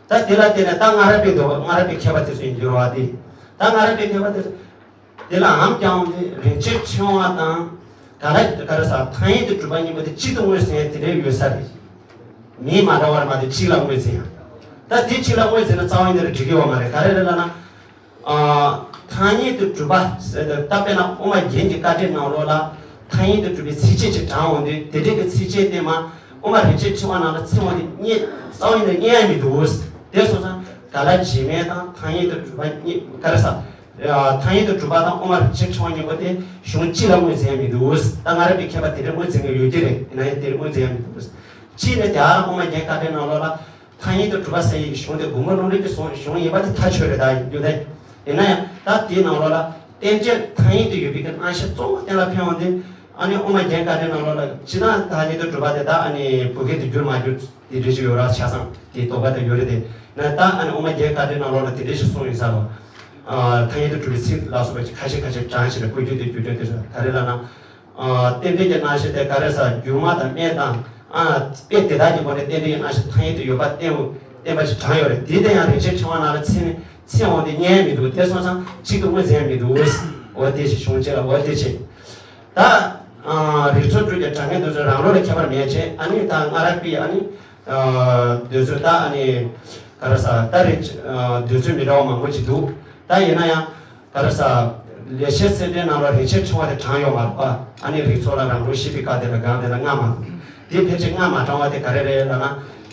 ད་དེ་ལ་བརྟེན་ནས་ད་སྔ་རབས་པའི་དོ། སྔ་རབས་པའི་མཁས་པ་དེ་ཚོ་ཡིན་འགྱུར་བ་དེ། ད་སྔ་རབས་པའི་མཁས་པ་དེ་ཚོ། དེ་ལའང་ཀྱང་དེ་རིན་ཆེན་ཕྲེང་བ་དང་། ག་རེ་ག་རེ་ཟེར། ཐ་སྙད་དུ་གྲུབ་པ་གཉིས་པོ་དེ་གཅིག་ཏུ་དངོས་ཟིན་ཡ་དེ་འདྲ་ཡོད་ས་རེད། མིང་མ་འདྲ་བ་རེད་མ་གཏོགས་གཅིག་ལ་དངོས་ཟིན་ཡ། ད་དེ་གཅིག་ལ་དངོས་ཟིན་ན་རྩ་བ་ཉིད་ནས་འགྲིག་གི་ཡོད་མ་རེད། ག་རེ་རེད་ལབ་ན། ཨ། ཐ་སྙད་དུ་གྲུབ་པ་ཟེར་ཏེ། ད་དཔེར་ན་དབུ་མ་རྒྱན་གྱི་བཀའ་འགྲེལ་ནང་ལོགས་ལ་ཐ་སྙད་དུ་གྲུབ་པའི་ཚིགས་བཅད་ཅིག་དྲངས་འོང་དུས། དེ་འདྲའི་གི་ཚིགས་བཅད་དེ་མ་དབུ་མ་རིན་ཆེན་ཕྲེང་བ་ནང་ལ་ཚིག་འོང་དེ་རྙེད། རྩ་བ་ཉིད་ནས་རྙེད་ཡ་མི་འདུག་དེ་སོང་ཙང་ག་ལ་བྱེད་མེད་དང་ཐ་སྙད་དུ་གྲུབ་པ་གཉིས་ག་རེ་ཟེར། ཐང་ཡིག་ཏུ་གྲུབ་པ་དང་དབུ་མ་རིན་ཆེན་ཕྲེང་བ་གཉིས་པོ་དེ་གཞུང་གཅིག་ལ་དངོས་འཛིན་ཡ་མི་འདུག་ད་སྔ་རབས་པའི་མཁས་པ་དེ་འདྲ་དངོས་འཛིན་གྱི་ཡོད་ཀྱི་རེད། ཡིན་ན་ཡང་དེ་འདྲ་དངོས་འཛིན་ཡ་མི་འདུག་གཅིག་ནས་དེ་ཨ་ར་དབུ་མ་རྒྱན་བཀའ་འགྲེལ་ནང་ལོགས་ལ། ཐང་ཡིག་ཏུ་གྲུབ་པ་ཟེར་ཡི་གེ་གཞུང་དེ་དགོངས་པ་རང་ལུགས་ཀྱི་གཞུང་ཡིན་པ་དེ་ཐག་ཆོད་རེད། ད་ཡིན་རྒྱུ་དེ། ཡིན་ན་ཡང་ད་དེའི་ནང་ལོགས་ལ་རྟེན་འབྲེལ་ཐང་ཡིག་ཏུ་ཡོད་པའི་གི་རྣམ་བཤད་གཙོ་བོ་གཏན་ལ་ཕེབས་འོང་དུས། ཨ་ནི་དབུ་མ་རྒྱན་བཀའ་འགྲེལ་ནང་ལོགས་ལ་སྤྱིར་བཏང་ཐང་ཡིག་ཏུ་གྲུབ་པ་དེ་ད་ཨ་ནི་བོད་སྐད་དུ་བསྒྱུར་མ་བསྒྱུར་དེ་འདྲ་ཞིག་ཡོད་ར། ཆ་ཚང་དེའི་དོགས་པ་དེ་ཡོད་རེད་དེ། ན་ད་ཨ་ནི་དབུ་མ་རྒྱན་བཀའ་འགྲེལ་ནང་ལོགས་ལ་དེ་འདྲ་ཞིག་གསུངས་ཡིན་ས་རོ། ཐང་ཡིག་ཏུ་གྲུབ་པའི་ཚིག་ལ་སོགས་པ་ཁ་ཤས་ཁ་ཤས་བགྲངས་ཤིག་ལ་བཀོད་རྒྱུ་དེ་བརྒྱུད་དོན་དེ་རེད། ག་རེ་ལབ་ན། རྟེན་འབྲེལ་གྱི་རྣམ་བཤད་དེ་ག་རེ་ཟེར། སྒྱུ་མ་དང་སྨན་དང་། ཨ། དཔེ་དེ་དག་གི་སྒོ་ནས་རྟེན་འབྲེལ་གྱི་རྣམ་བཤད་ཐང་ཡིག་ཏུ་ཡོད་པ་བསྟན། བསྟན་པ་ཞིག་དྲངས་ཡོད་རེད། དེའི་སྟེང་ཡང་རིན་ཆེན་ཕྲེང་བ་ནང་ལ་ཚིག་ནི་ཚིག་འོང་དེ་རྙེད་མི་འདུག་དེ་སོང་ཙང་གཅིག་ཏུ་དངོས་འཛིན་མི་འདུག་འོ་དེ་ཞིག་བྱུང་རྗེས་ལ་འོ་དེ་བྱས། ད་རིགས་ཚོགས་སྤྲུལ་གྱི་དྲང་ངེས་འདོད་ཚུལ་རང་ལུགས་ལ་ཁྱད་པར་མེད་ཅེས། ཨ་ནི་ད་སྔ་རབས་པའི་ཨ་ནི་འདོད་ཚུལ། ད་ཨ་ནི་ག་རེ་ཟེར། ད་རེད། འདོད་ཚུལ་མི་འདྲ་བ་མང་པོ་ཅིག་འདུག་ད་ཡིན་ན་ཡང་། ག་རེ་ཟེར། ལེགས་བཤད་གསེར་ཕྲེང་ནང་ལ་རིན་ཆེན་ཕྲེང་བ་དེ་དྲངས་ཡོད་མ་རེད་པ། ཨ་ནི་རིགས་ཚོགས་ལ་རང་གྲོལ་ཤེས་པའི་བཀའ་དེ་ལ་སྒང་དེ་ལ་སྔ་མ། དེ་ཕལ་ཆེར་སྔ་མ་དྲངས་པ་དེ་ག་རེ་རེད་ལབ་ན།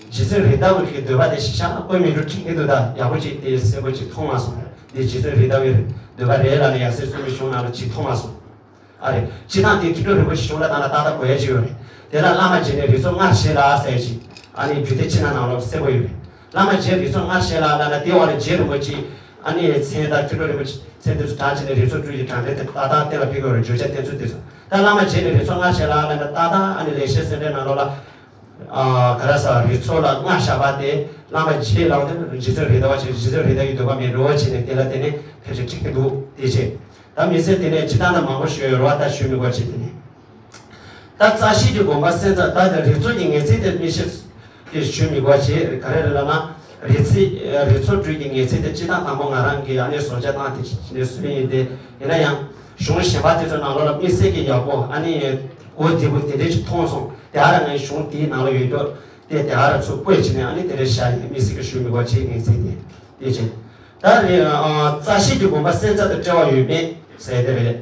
རྗེ་བཙུན་རེད་མདའ་བའི་གི་འདོད་པ་དེ་གཞི་བཞག་ན་བཀོད་མི་འགྲོ་དྲན་གྱི་འདུག་ད་ཡག་པོ་ཅིག་དེ་གསལ་པོ་ཅིག་མཐོང་མ་སོང་། དེ་རྗེ་བཙུན་རེད་མདའ་བའི་འདོད་པ་རེད་ལབ་ནས་ཡབ་སྲས་གསུམ་གྱི་གཞུང་ནང་ལ་ཅིག་མཐོང་མ་སོང་། ཨ་རེ། སྤྱིར་བཏང་དེ་མཁས་གྲུབ་རིན་པོ་ཆེ་གཞུང་ལ་བཏང་ན་ཏག་ཏག་གོ་ཡ་ཅིག་ཡོད་རེད། དེ་ལ་བླ་མ་རྗེ་ནས་རིགས་ཚོགས་སྔར་བཞེས་ལ་ཟེར་ཅིག་ཨ་ནི་རྒྱུད་སྡེ་སྤྱི་ན་ནང་ལོགས་གསལ་པོ་ཡོད་རེད། བླ་མ་རྗེ་རིགས་ཚོགས་སྔར་བཞེས་ལ་ལབ་ན་དེའི་འོག་ལ་རྗེ་རིན་པོ་ཆེ། ཨ་ནི་མཚན་དང་མཁས་གྲུབ་རིན་པོ་ཆེ་མཚན་དེ་ཚོ་དྲངས་བྱས་ནས་རིགས་ཚོགས་སྤྲུལ་གྱི་དྲང་འདྲེན་དེ་ཏག་ཏག་གཏན་ལ་ཕེབས་ཀྱི་ཡོད་རེད། བརྗོད་བྱ་བསྟན་ཚུལ་དེ་ཚོ། ད་བླ་མ་རྗེ་ནས་རིགས་ཚོགས་སྔར་བཞེས་ལ་ལབ་ན་ཏག་ཏག་ཨ་ནི་ལེགས་བཤད་གསེར་ཕྲེང་ནང་ལོགས་ལ། ཨ། ག་རེ་ཟེར། རིགས་ཚོགས་ལ་སྔར་བཞག་པ་དེ་བླ་མ་རྗེ་ལབ་དེ་རྗེ་བཙུན་རེད་མདའ་བ་བྱས། རྗེ་བཙུན་རེད་མདའ་བའི་འདོད་པ་མེད་འགྲོ་བ་བྱས་ནས་དེ་ལ་བརྟེན་ནས་ཕལ་ཆེར་དྲན་གྱི་འདུག་དེ་བྱས། ད་མི་ཚེ་དེ་ནས་སྤྱིར་བཏང་ད་མང་པོ་ཞུ་ཡོད་རེད་བ། ད་ཞུ་མི་དགོས་བྱས་དེ་ནས། ད་རྩ་ཤེས་ཀྱི་དགོངས་པ་གསལ་མཚམས། ད་དེ་རིགས་ཚོགས་ཀྱི་ངེས་ཚིག་དེ་མི་ཤེས་ཏེ་ཞུ་མི་དགོས་བྱས། ག་རེ་རེད་ལབ་ན། རིགས་ཚིག་རིགས་ཚོགས་སྤྲུལ་གྱི་ངེས་ཚིག་དེ་སྤྱིར་བཏང་དང་པོ་ང་རང་གིས་ཨ་ནི་བཟོ་བྱ་བཏང་དེ་ནས་བཟོས་ཡིན་ཏེ། ཡིན་ན་ཡང་གཞུང་གཞན་པ་དེ་ཚོའི་ནང་ལོགས་ལ་དམིགས་བསལ་གྱི་ཡག་པོ་ཨ་ནི་གོ་བདེ་པོ་དེ་འདྲས་ཅིག་མཐོང་སོང་། དེ་ཨ་ར་ངའི་གཞུང་དེའི་ནང་ལ་ཡོད་རྒྱུ་དེ་དེ་ཨ་ར་ཚུར་བཀོད་བྱས་ནས་ཨ་ནི་དེ་འདྲས་བཞག་ཡིན། དམིགས་བསལ་གྱི་ཞུ་མི་དགོས་བྱས་ངེས་ཚིག་དེ་དེ་བྱས། ད་རེད། ཨ། རྩ་ཤེས་ཀྱི་དགོངས་པ་གསལ་མཚམས་དང་བྲལ་བ་ཡོད་མེད་ཟེར་དེ་རེད།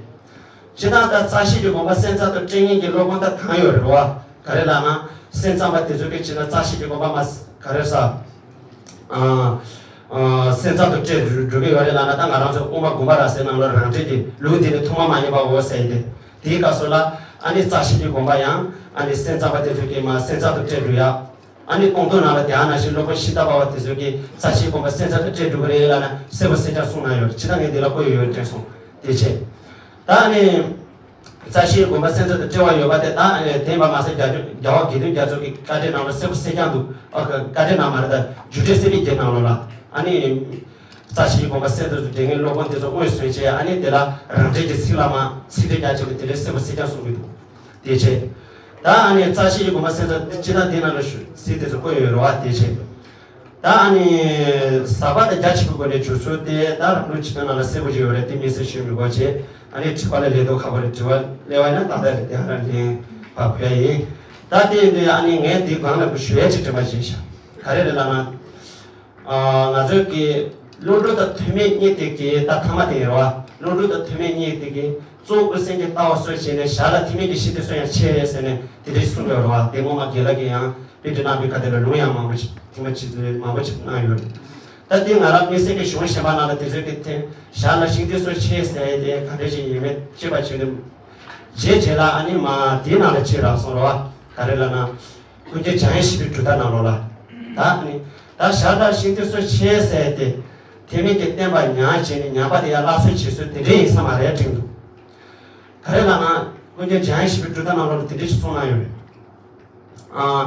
སྤྱིར་བཏང་ད་རྩ་ཤེས་ཀྱི་དགོངས་པ་གསལ་མཚམས་དང་བྲལ་མཁན་གྱི་སློབ་དཔོན་ད་གང་ཡོད་རེད་བ། ག་རེ་ལབ་ན། སེམས་ཙམ་པ་དེ་ཚོ་གིས་བྱས་ན་རྩ་ཤེས་ཀྱི་དགོངས་པ་མ་ག་རེ་ཟེར། ཨ། ཨ། སེམས་ཙམ་དུ་བཀྲལ་འགྲོ་གི་ཡོད་རེད་ལབ་ན། ད་ང་རང་ཚོ་དབུ་མ་དགོངས་པ་རབ་གསལ་ནང་ལ་རང་འགྲེལ་གྱི་ལུགས་འདི་ནི་ཐོག་མ་མ་ཡིན་པའོ་ཟེར་ཏེ། དེའི་སྐབས་སུ་ལ་ཨ་ནི་རྩ་ཤེས་ཀྱི་དགོངས་པ་ཡང་ཨ་ནི་སེམས་ཙམ་པ་དེ་ཚོ་གིས་མ་སེམས་ཙམ་དུ་བཀྲལ་འགྲོ་ཡ། ཨ་ནི་སྟོང་ཐུན་ནང་ལ་དེ་ཨ་ནང་བཞིན་སློབ་དཔོན་ཤིང་རྟ་པ་བ་དེ་ཚོ་གིས་རྩ་ཤེས་དགོངས་པ་སེམས་ཙམ་དུ་བཀྲལ་འགྲོ་གི་རེད་ལབ་ན་གསལ་པོ་གསལ་རྐྱང་གསུངས་གནང་ཡོད་རེད། ཇི་ལྟར་ངས་འདི་ལ་བཀོད་ཡོད་ཡོད་དྲན་སོང་། དེ་བྱས། ད་ཨ་ནི། རྩ་ཤེས་དགོངས་པ་སེམས་ཙམ་དུ་བཀྲལ་བ་ཡོད་པ་དེ་ད་ཨ་ནི་བདེན་པ་མ་ཟད་རྒྱལ་རྒྱལ་བ་དགེ་འདུན་རྒྱ་མཚོ་གི་བཀའ་འགྲེལ་ནང་ལ་གསལ་པོ་གསལ་རྐྱང་འདུག་ཨ། བཀའ་འགྲེལ་ནང་མ་རེད། ད་རྒྱུ་འབྲས་སེམས་དཔའི་རྒྱན་ནང་ལོགས་ལ་ཨ་ནི། རྩ་ཤེས་དགོངས་པ་སེམས་ཙམ་དུ་བཀྲལ་མཁན་སློབ་དཔོན་དེ་ཚོ་དངོས་ཟིན་བྱས། ཨ་ནི་དེ་ལ་རང་འགྲེལ་གྱི་ཚིག་ལ་མ་ཚིག་འགྲེལ་རྒྱག་བྱས་ནས་དེ་འདྲའི་གསལ་པོ་གསལ་རྐྱང་གསུངས་ཀྱི་འདུག་དེ་བྱས། ད་ཨ་ནི་རྩ་ཤེས་ཀྱི་དགོངས་པ་སེམས་ཙམ་སྤྱིར་བཏང་འདི་ནང་ལ་ཞུ་ཚིག་དེ་ཚོ་བཀོད་ཡོད་རེད་བ། དེ་བྱས། ད་ཨ་ནི་ཟབ་པ་དང་རྒྱ་ཆེ་བའི་སྒོ་ནས་འཇུག་ཚུལ་དེ་ད་རང་ལུགས་ཇི་ལྟར་ནང་ལ་གསལ་པོ་ཅིག་ཡོད་རེད། དེ་དམིགས་བསལ་ཞུ་མི་དགོས་བྱས། ཨ་ནི་དྲི་བ་ལ་ལན་འདུག་ཁག་པོ་རེད། དྲི་བ་སླེབས་པ་ཡིན་ན་ཏག་ཏག་རེད། དེ་ཧ་ར་ལན་ཕར་ཕུལ་ཡ་ཡིན། ད་དེ་ཡིན་དུས་ཨ་ནི་ངས་འདི་སྒང་ལ་ཞུ་ཡ་ཅིག་དྲན་པ་བྱས་ཤག་ག་རེ་རེད་ལབ་ན། ང་ཚོའི་གི་བློ་གྲོས་དང་ཐུན་མིན་གཉིས་དེ་གི་ད་ཐ་མ་དེ་ཡིན་རེད་བ། བློ་གྲོས་དང་ཐུན་མིན་གཉིས་དེ་གི་གཙོ་བོ་དབུ་སེམས་ཀྱི་ལྟ་བ་སོགས་བྱས་ནས་ཞར་ལ་ཐུན་མིན་གྱི་ཤེས་འདོད་སོགས་ཡང་ཆེ་ཟེར་ནས་དེ་འདྲ་གསུངས་ཡོད་རེད་བ། དེ་སྔོན་མ་དགེ་ལགས་ཀྱིས་ཡང་དཔེ་འདི་གནང་བའི་ཁ་དེ་ལ་ལུང་ཡང་མང་པོ་ཅིག་ཐེངས་མ་ཅིག་ཚོད་མང་པོ་ཅིག་གནང་ཡོད་རེད། ད་དེ་ང་རང་དམིགས་བསལ་གྱི་གཞུང་གཞན་པ་ནང་ལ་དེ་ཚོའི་གི་ཐེངས་ཞར་ལ་ཤེས་འདོད་སོགས་ཆེ་ཟེར་ཡས་དེ་ག་འདྲ་ཞིག་ཡིན་མིན་དཔྱད་པ་བྱས་ནས་རྗེས་རྗེས་ལ་ཨ་ནི་མ་དེའི་ནང་ལ་ཅིག་རག་སོང་རེད་བ། ག་རེ་ལབ་ན། ཀུན་མཁྱེན་འཇམ་དབྱངས་བཞད་པའི་གྲུབ་མཐའ་ནང་ལོགས་ལ། ད་ནི། ད་ཞར་ལ་ཤེས་འདོད་སོགས་ཆེ་ཟེར་ཏེ། ཐེག་དམན་གྱི་བསྟན་པ་ཉམས་བྱས་ནས་ཉམས་པ་དེ་ཡང་སླར་གསོ་བྱེད་སྲོལ་དེ་འདྲའི་ཡིན་ས་མ་རེད་དྲན་འདུག་ག་རེ་ལབ་ན། ཀུན་མཁྱེན་འཇམ་དབྱངས་བཞད་པའི་གྲུབ་མཐའ་ནང་ལོགས་ལ་དེ་འདྲ་ཞིག་གསུངས་གནང་ཡོད་རེད། ཨ།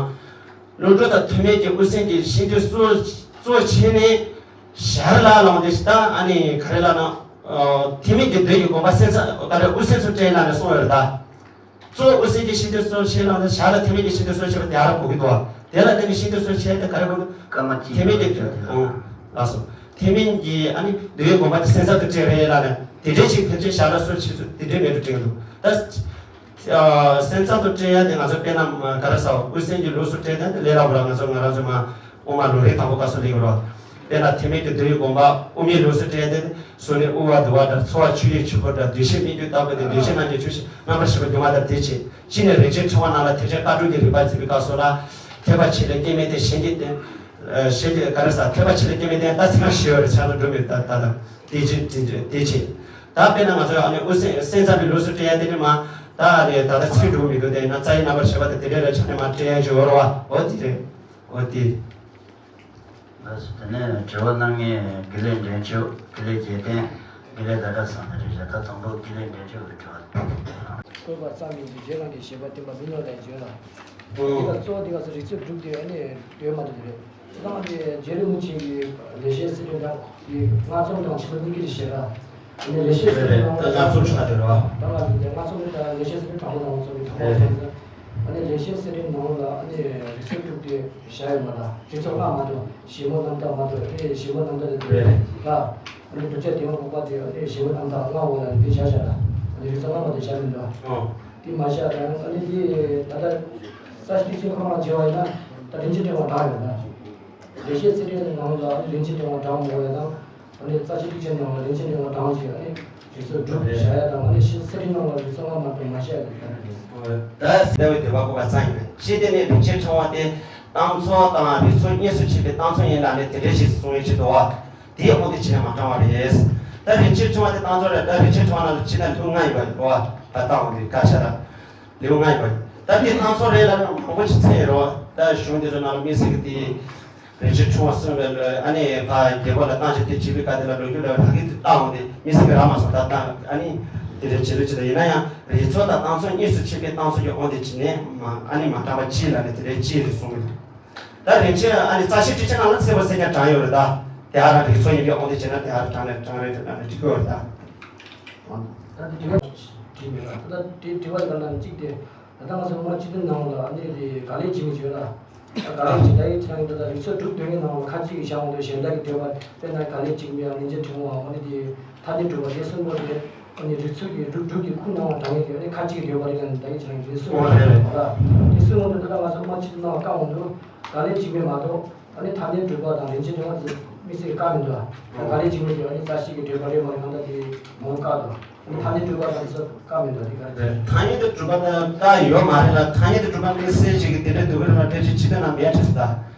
བློ་གྲོས་དང་ཐུན་མིན་གྱི་དབུ་སེམས་ཀྱི་ཤེས་འདོད་སོགས་གཙོ་ཆེ་ནས། ཞར་ལ་ལངས་ཏེ་ད་ཨ་ནི་ག་རེ་ལབ་ན། ཐེག་དམན་གྱི་འདོད་ཀྱི་དགོངས་པ་སེམས་ཙམ་ག་རེ་དབུ་སེམས་སུ་བཀྲལ་ལབ་ནས་གསུངས་ཡོད་རེད་ད། གཙོ་བོ་དབུ་སེམས་ཀྱི་ཤེས་འདོད་སོགས་ཆེ་ལ་ཞར་ལ་ཐེག་དམན་གྱི་ཤེས་འདོད་སོགས་ཆེ་བ་དེ་ཨ་ར་གོ་གི་འདུག་དེ་ལ་བརྟེན་ནས་ཤེས་འདོད་སོགས་ཆེ་དེ་ག་རེ་གོ་གི། སྐར་མ་གཅིག་ཐེག་དམན་གྱི། ཨོ། ལགས་སོ། ཐེག་དམན་གྱི་ཨ་ནི་འདོད་ཡོན་སྒོམ་པ་དེ་སེམས་ཙམ་དུ་བཀྲལ་རེད་ལབ་ནས་དེ་འདྲའི་ཅིག་ཕལ་ཆེར་ཞར་ལ་སོགས་ཆེ་ཚུལ་དེ་འདྲའི་མེད་དུ་དྲན་གི་འདུག་ད། སེམས་ཙམ་དུ་བཀྲལ་ཡ་དེ་ང་ཚོ་དཔེར་ན་ག་རེ་ཟེར་དབུ་སེམས་ཀྱི་ལུགས་སུ་བཀྲལ་ན་དེ་ལས་སླ་པོ་ར། ང་ཚོ་ང་རང་ཚོ་མ། དབུ་མ་ལམ་རིམ་དང་པོ་སྐབས་སུ་ལེན་དགོས་རེད། དཔེར་ན་ཐེག་དམན་གྱི་འདོད་ཡོན་སྒོམ་པ་དབུ་མའི་ལུགས་སུ་བཀྲལ་ཏེ། གཟུགས་ནི་དབུལ་བ་བསྡུ་བ་ལྟར། ཚོར་བ་ཆུ་ཡི་ཆུ་བུར་ལྟར། འདུ་ཤེས་སྨིན་གྱུར་ལྟ་བུ་སྟེ། འདུ་ཤེས་རྣམས་ཀྱི་ཆུ་ཤེས་རྣམ་པར་ཤེས་པ་སྒྱུ་མ་ལྟར། དེ་བྱས་ཕྱིས་ནས་རིན་ཆེན་ཕྲེང་བ་ནང་ལ་ཐེག་ཆེན་བཀའ་སྒྲུབ་ཀྱི་རིམ་པ་བརྩི་བའི་སྐབས་སུ་ལ། ཐེག་པ་ཆེ་ལས་སྐྱེ་མེད་དེ། གཞན་གྱི་རྟེན། ཤེས་ཀྱི་ག་རེ་ཟ་ཐོས་པ་ཆེ་ལ་སྐྱེ་མི་ལྡན་ད་ཚིག་རང་ཤེས་ཡོད་རེད་ཆགས་ལ་འགྲོ་མི་ད་ད་ད་དེ་ཅི་དེ་ཅི་དེ་ཅི་ད་དཔེར་ན་ང་ཚོ་ཨ་ནི་དབུ་སེམས་སེམས་ཙམ་པའི་ལུགས་སུ་བཀྲལ་ཡ་དེ་ནི་མ་ད་ནི་ད་ལྟ་ཚིག་འགྲོ་མི་འདུག་དེ་ན་རྩ་ཡི་རྣམ་པར་ཤེས་པ་དེ་དེ་འདྲ་རེ་ཆགས་ནས་མ་བཀྲལ་ཡ་ཞིག་ཡོད་རེད་བ། འོ་དེ་རེད། འོ་དེ། ལགས་སོ། དེ་ནས་དྲི་བ་གནང་མཁན་དགེ་ལེགས་འདྲེན་མཆོག་དགེ་ལེགས་རྒྱལ་བསྟན་དགེ་ལེགས་ཟླ་གྲགས་ཚང་ནས་རེད་ཤག་ད་དང་པོ་དགེ་ལེགས་འདྲེན་མཆོག་གི་དྲི་བ། བཀོད་པ་ཙམ་ཡིན་གྱི་རྗེས་གནང་གི་བཞེད་པ་བསྟན་པ་མི་ནོར་ལས་བརྗོད་ལ། འདི་ག་གཙོ་བོ་འདི་ག་ཚོ་རིགས་ཚོད་སྒྲུབ་དུས་ཨ་ནི་འདོད་མ་འདུག་རེད། ད་ང་འདི་རྗེ་རིན་པོ་ཆེ་གི་ལེགས་བཤད་གསེར་ཕྲེང་དང་གི་སྔགས་རྩོམ་དང་ཆོས་ཚོགས་གཉིས་ཀྱི་བཤད་ལ། ཨ་ནི་ལེགས་བཤད་གསེར་ཕྲེང་ནང་ལ་ད་སྔགས་རྩོམ་ཆོག་དེ་རེད་བ། ད་ང་འདི་སྔགས་རྩོམ་ནི་ད་ལེགས་བཤད་གསེར་ཕྲེང་དང་པོ་དང་དང་པོ་རྩོམ་པའི་དང་པོ་རེད། རྩོམ་དེ་ཨ་ནི་ལེགས་བཤད་གསེར་ཕྲེང་ནང་ལ་ཨ་ནི་རིགས་ཚོད་སྒྲུབ་དུས་བཞག་ཡོད་མ་ད་རིགས་ཚོད་ལྔ་མ་གཏོགས་ཞིབ་མོ་རྣམ་དག་མ་གཏོགས་ཨ་ནི་ཞིབ་མོ་རྣམ་དག་དེ་རེད་རེད། ད་ཨ་ནི་བསྒྲུབ་བྱ་དེ་ཡང་འགོག་པ་དེ་ཨ་ནི་ཞིབ་མོ་རྣམ་དག་ལྔ་འོག་ལ་འདི་བཞག་བཞག་ད་ཨ་ནི་རིགས་ཚོད་ལྔ་མ་གཏོགས་བཞག་མི་འདུག་ཨོ། དེ་མ་བཞག་ད་ཨ་ནི་དེ་ད་ལྟ་ས་ཤི་ཏི་ཆེན་ཁོ་རང་བྱས་པ་ཡིན་ན་ད་རིན་ཆེན་ཕྲེང་བ་དྲངས་ཡོད་ད། ལེགས་བཤད་གསེར་ཕྲེང་ནང་ལ་ཨ་ནི་རིན་ཆེན་ཕྲེང་བ་དྲངས་མ་ཡོད་ད། ཨ་ནི་རྩ་ཆེ་ཐེག་ཆེན་ནང་ལ་རིན་ཆེན་ཕྲེང་བ་དྲངས་བྱས་ཨ་ནི་རིགས་ཚོད་སྒྲུབ་བྱ་ཡ་དང་ཨ་ནི་ཤེས་གསེར་ཕྲེང་ནང་ལ་རིགས་ཚོད་ལྔ་མ་གཏོགས་མ་བཤད་ཡ་དེ་ལྟར་རེད། ད་ཟླ་བའི་འདོད་པ་བཀོད་པ་ཙམ་ཡིན་པས་ཅི་སྟེ་ནས་རིན་ཆེན་ཕྲེང་བ་དེ་རྟགས་མཚན་དང་རིགས་ཚོད་གཉིས་སུ་ཕྱེ་བའི་རྟགས་མཚན་ཡིན་ལ་ནི་དེ་འདྲའི་ཞིག་གསུང་ཡས་ཆེད་དུ་བ། དེའི་དབང་དུ་བྱས་ནས་མ་དྲངས་པ་རེད། ད་རིན་ཆེན་ཕྲེང་བ་དེ་རྟགས་མཚན་རེད། ད་རིན་ཆེན་ཕྲེང་བ་ནང་ལ་ཕྱི་ནང་ལུགས་ལྔ་ཡོད་པ་རེད་བ། ད་རྟགས་དབང་དུ་བཀའ་ཤག་ལ་ལེའུ་ལྔ་ཡོད་པ་རེད། ད་དེ་རྟགས་མཚན་རེད་ལ་ནི་མང་པོ་ཞིག་ཚད་ཡོད་རེད་བ། ད་གཞུང་འདི་ཚོ་ནང་ལ་དམིགས་བསལ་གྱི་དེ། རིན་ཆེན་ཕྲེང་བ་གསུངས་པའི་ལོ་ཨ་ནི་ཕ་རྒྱལ་པོ་ལ་བཏང་ཞིང་དེ་བྱིས་པའི་བཀའ་དེ་ལ་ལོ་རྒྱུས་ལ་རག་གི་དེ་བཏང་འོང་དེ་མི་སྲིད་ཀྱི་རག་མ་སོང་ད་བཏང་ཨ་ནི་དེ་འདྲ་བྱེད་ལུགས་ཅི་ལ་ཡིན་ན་ཡང་རིགས་ཚོད་དང་རྟགས་མཚན་གཉིས་སུ་ཕྱེ་བའི་རྟགས་མཚན་གྱི་དབང་དུ་བྱས་ནས་མ་ཨ་ནི་མ་དྲངས་པ་ཅི་ལ་ནི་དེ་འདྲའི་ཅི་རེད་གསུངས་གི་འདུག་ད་རིན་ཆེན་ཨ་ནི་རྩ་ཤེ་ཊཱིཀ་ཆེན་ནང་ལ་གསལ་པོ་གསལ་རྐྱང་དྲངས་ཡོད་རེད་ད། དེ་ཨ་རང་རིགས་ཚོད་ཡིན་པའི་དབང་དུ་བྱས་ན་དེ་ཨ་རང་དྲངས་རེད་དྲངས་རེད་དྲངས་རེད་འགྲིག་གི་ཡོད་རེད་ད། ད་དེ་དྲི་བ་དྲིས་མེད་ལ་ད་དེ་དྲི་བ་ལ་ན་གཅིག་དེ། ད་ལྟ་ང་ཚོ་མ་སྤྱི་དོན་ནང་ལ་ཨ་ནི་དེ་ག་ལེ་བྱེད་མི་བྱེད་ལ། ད་ག་ལེ་བྱེད་ད་ཡིན་ཚང་ཡིན་ད་ལྟ་རིགས་ཚོད་སྒྲུབ་སྡོད་མཁན་ནང་ལ་ཁ་ཅིག་གིས་བཞག་འོང་དུས་གཞན་དག་གི་འདོད་པ་དཔེར་ན་ག་ལེ་བྱེད་མི་ཡང་རིན་ཆེན་ཕྲེང་བའམ་ཨ་ནི་དེ་ཐ་སྙད་གྲུབ་པ་དེ་གསུམ་པོ་དེ་ཨ་ནི་རིགས་ཚོད་ཀྱི་སྒྲུབ་སྒྲུབ་ཀྱི་ཁུངས་ནང་ལ་དྲངས་ཡོད་དེ་ཨ་ནི་ཁ་ཅིག་གི་འདོད་པ་རེད་ཀྱང་ད་ཡིན་ཚང་གི་རེད་གསུམ་པོ་རེད་ལ། དེ་གསུམ་པོ་དེ་ད་ལྟ་ང་ཚོ་མ་སྤྱི་དོན་ནང་ལ་བཀག་འོང་དུས་ག་ལེ་བྱེད་མི་མ་གཏོགས། ཨ་ནི་ཐ་སྙད་གྲུབ་པ་དང་རིན་ཆེན་ཕྲེང་བ་ཚོ་དམིགས་བསལ་བཀག་མི་འདུག་ཨ། ག་ལེ་བྱེད་མི་དེ་ཨ་ནི་རྩ་ཤེ་གི་འདོད་པ་རེད་མ་རེད་གང་ལྟར་དེ་མང་བཀག་འདུག་ཨ་ནི་ཐ་སྙད་གྲུབ་པ་དང་ཚོ་བཀག་མི་འདུག་དེ་ག་རེ་རེད། ཐ་སྙད་དུ་གྲུབ་པ་དང་བཀག་ཡོད་མ་རེད་ལ་ཐ་སྙད་དུ་གྲུབ་པ་དམིགས་བསལ་ཞིག་གི་དེ་འདྲ་འདུག་གི་རེད་ལ་འགྲེལ་བཤད་ཅི་ཐུབ་ན་མེད་ཁྲིད་སོང་ད།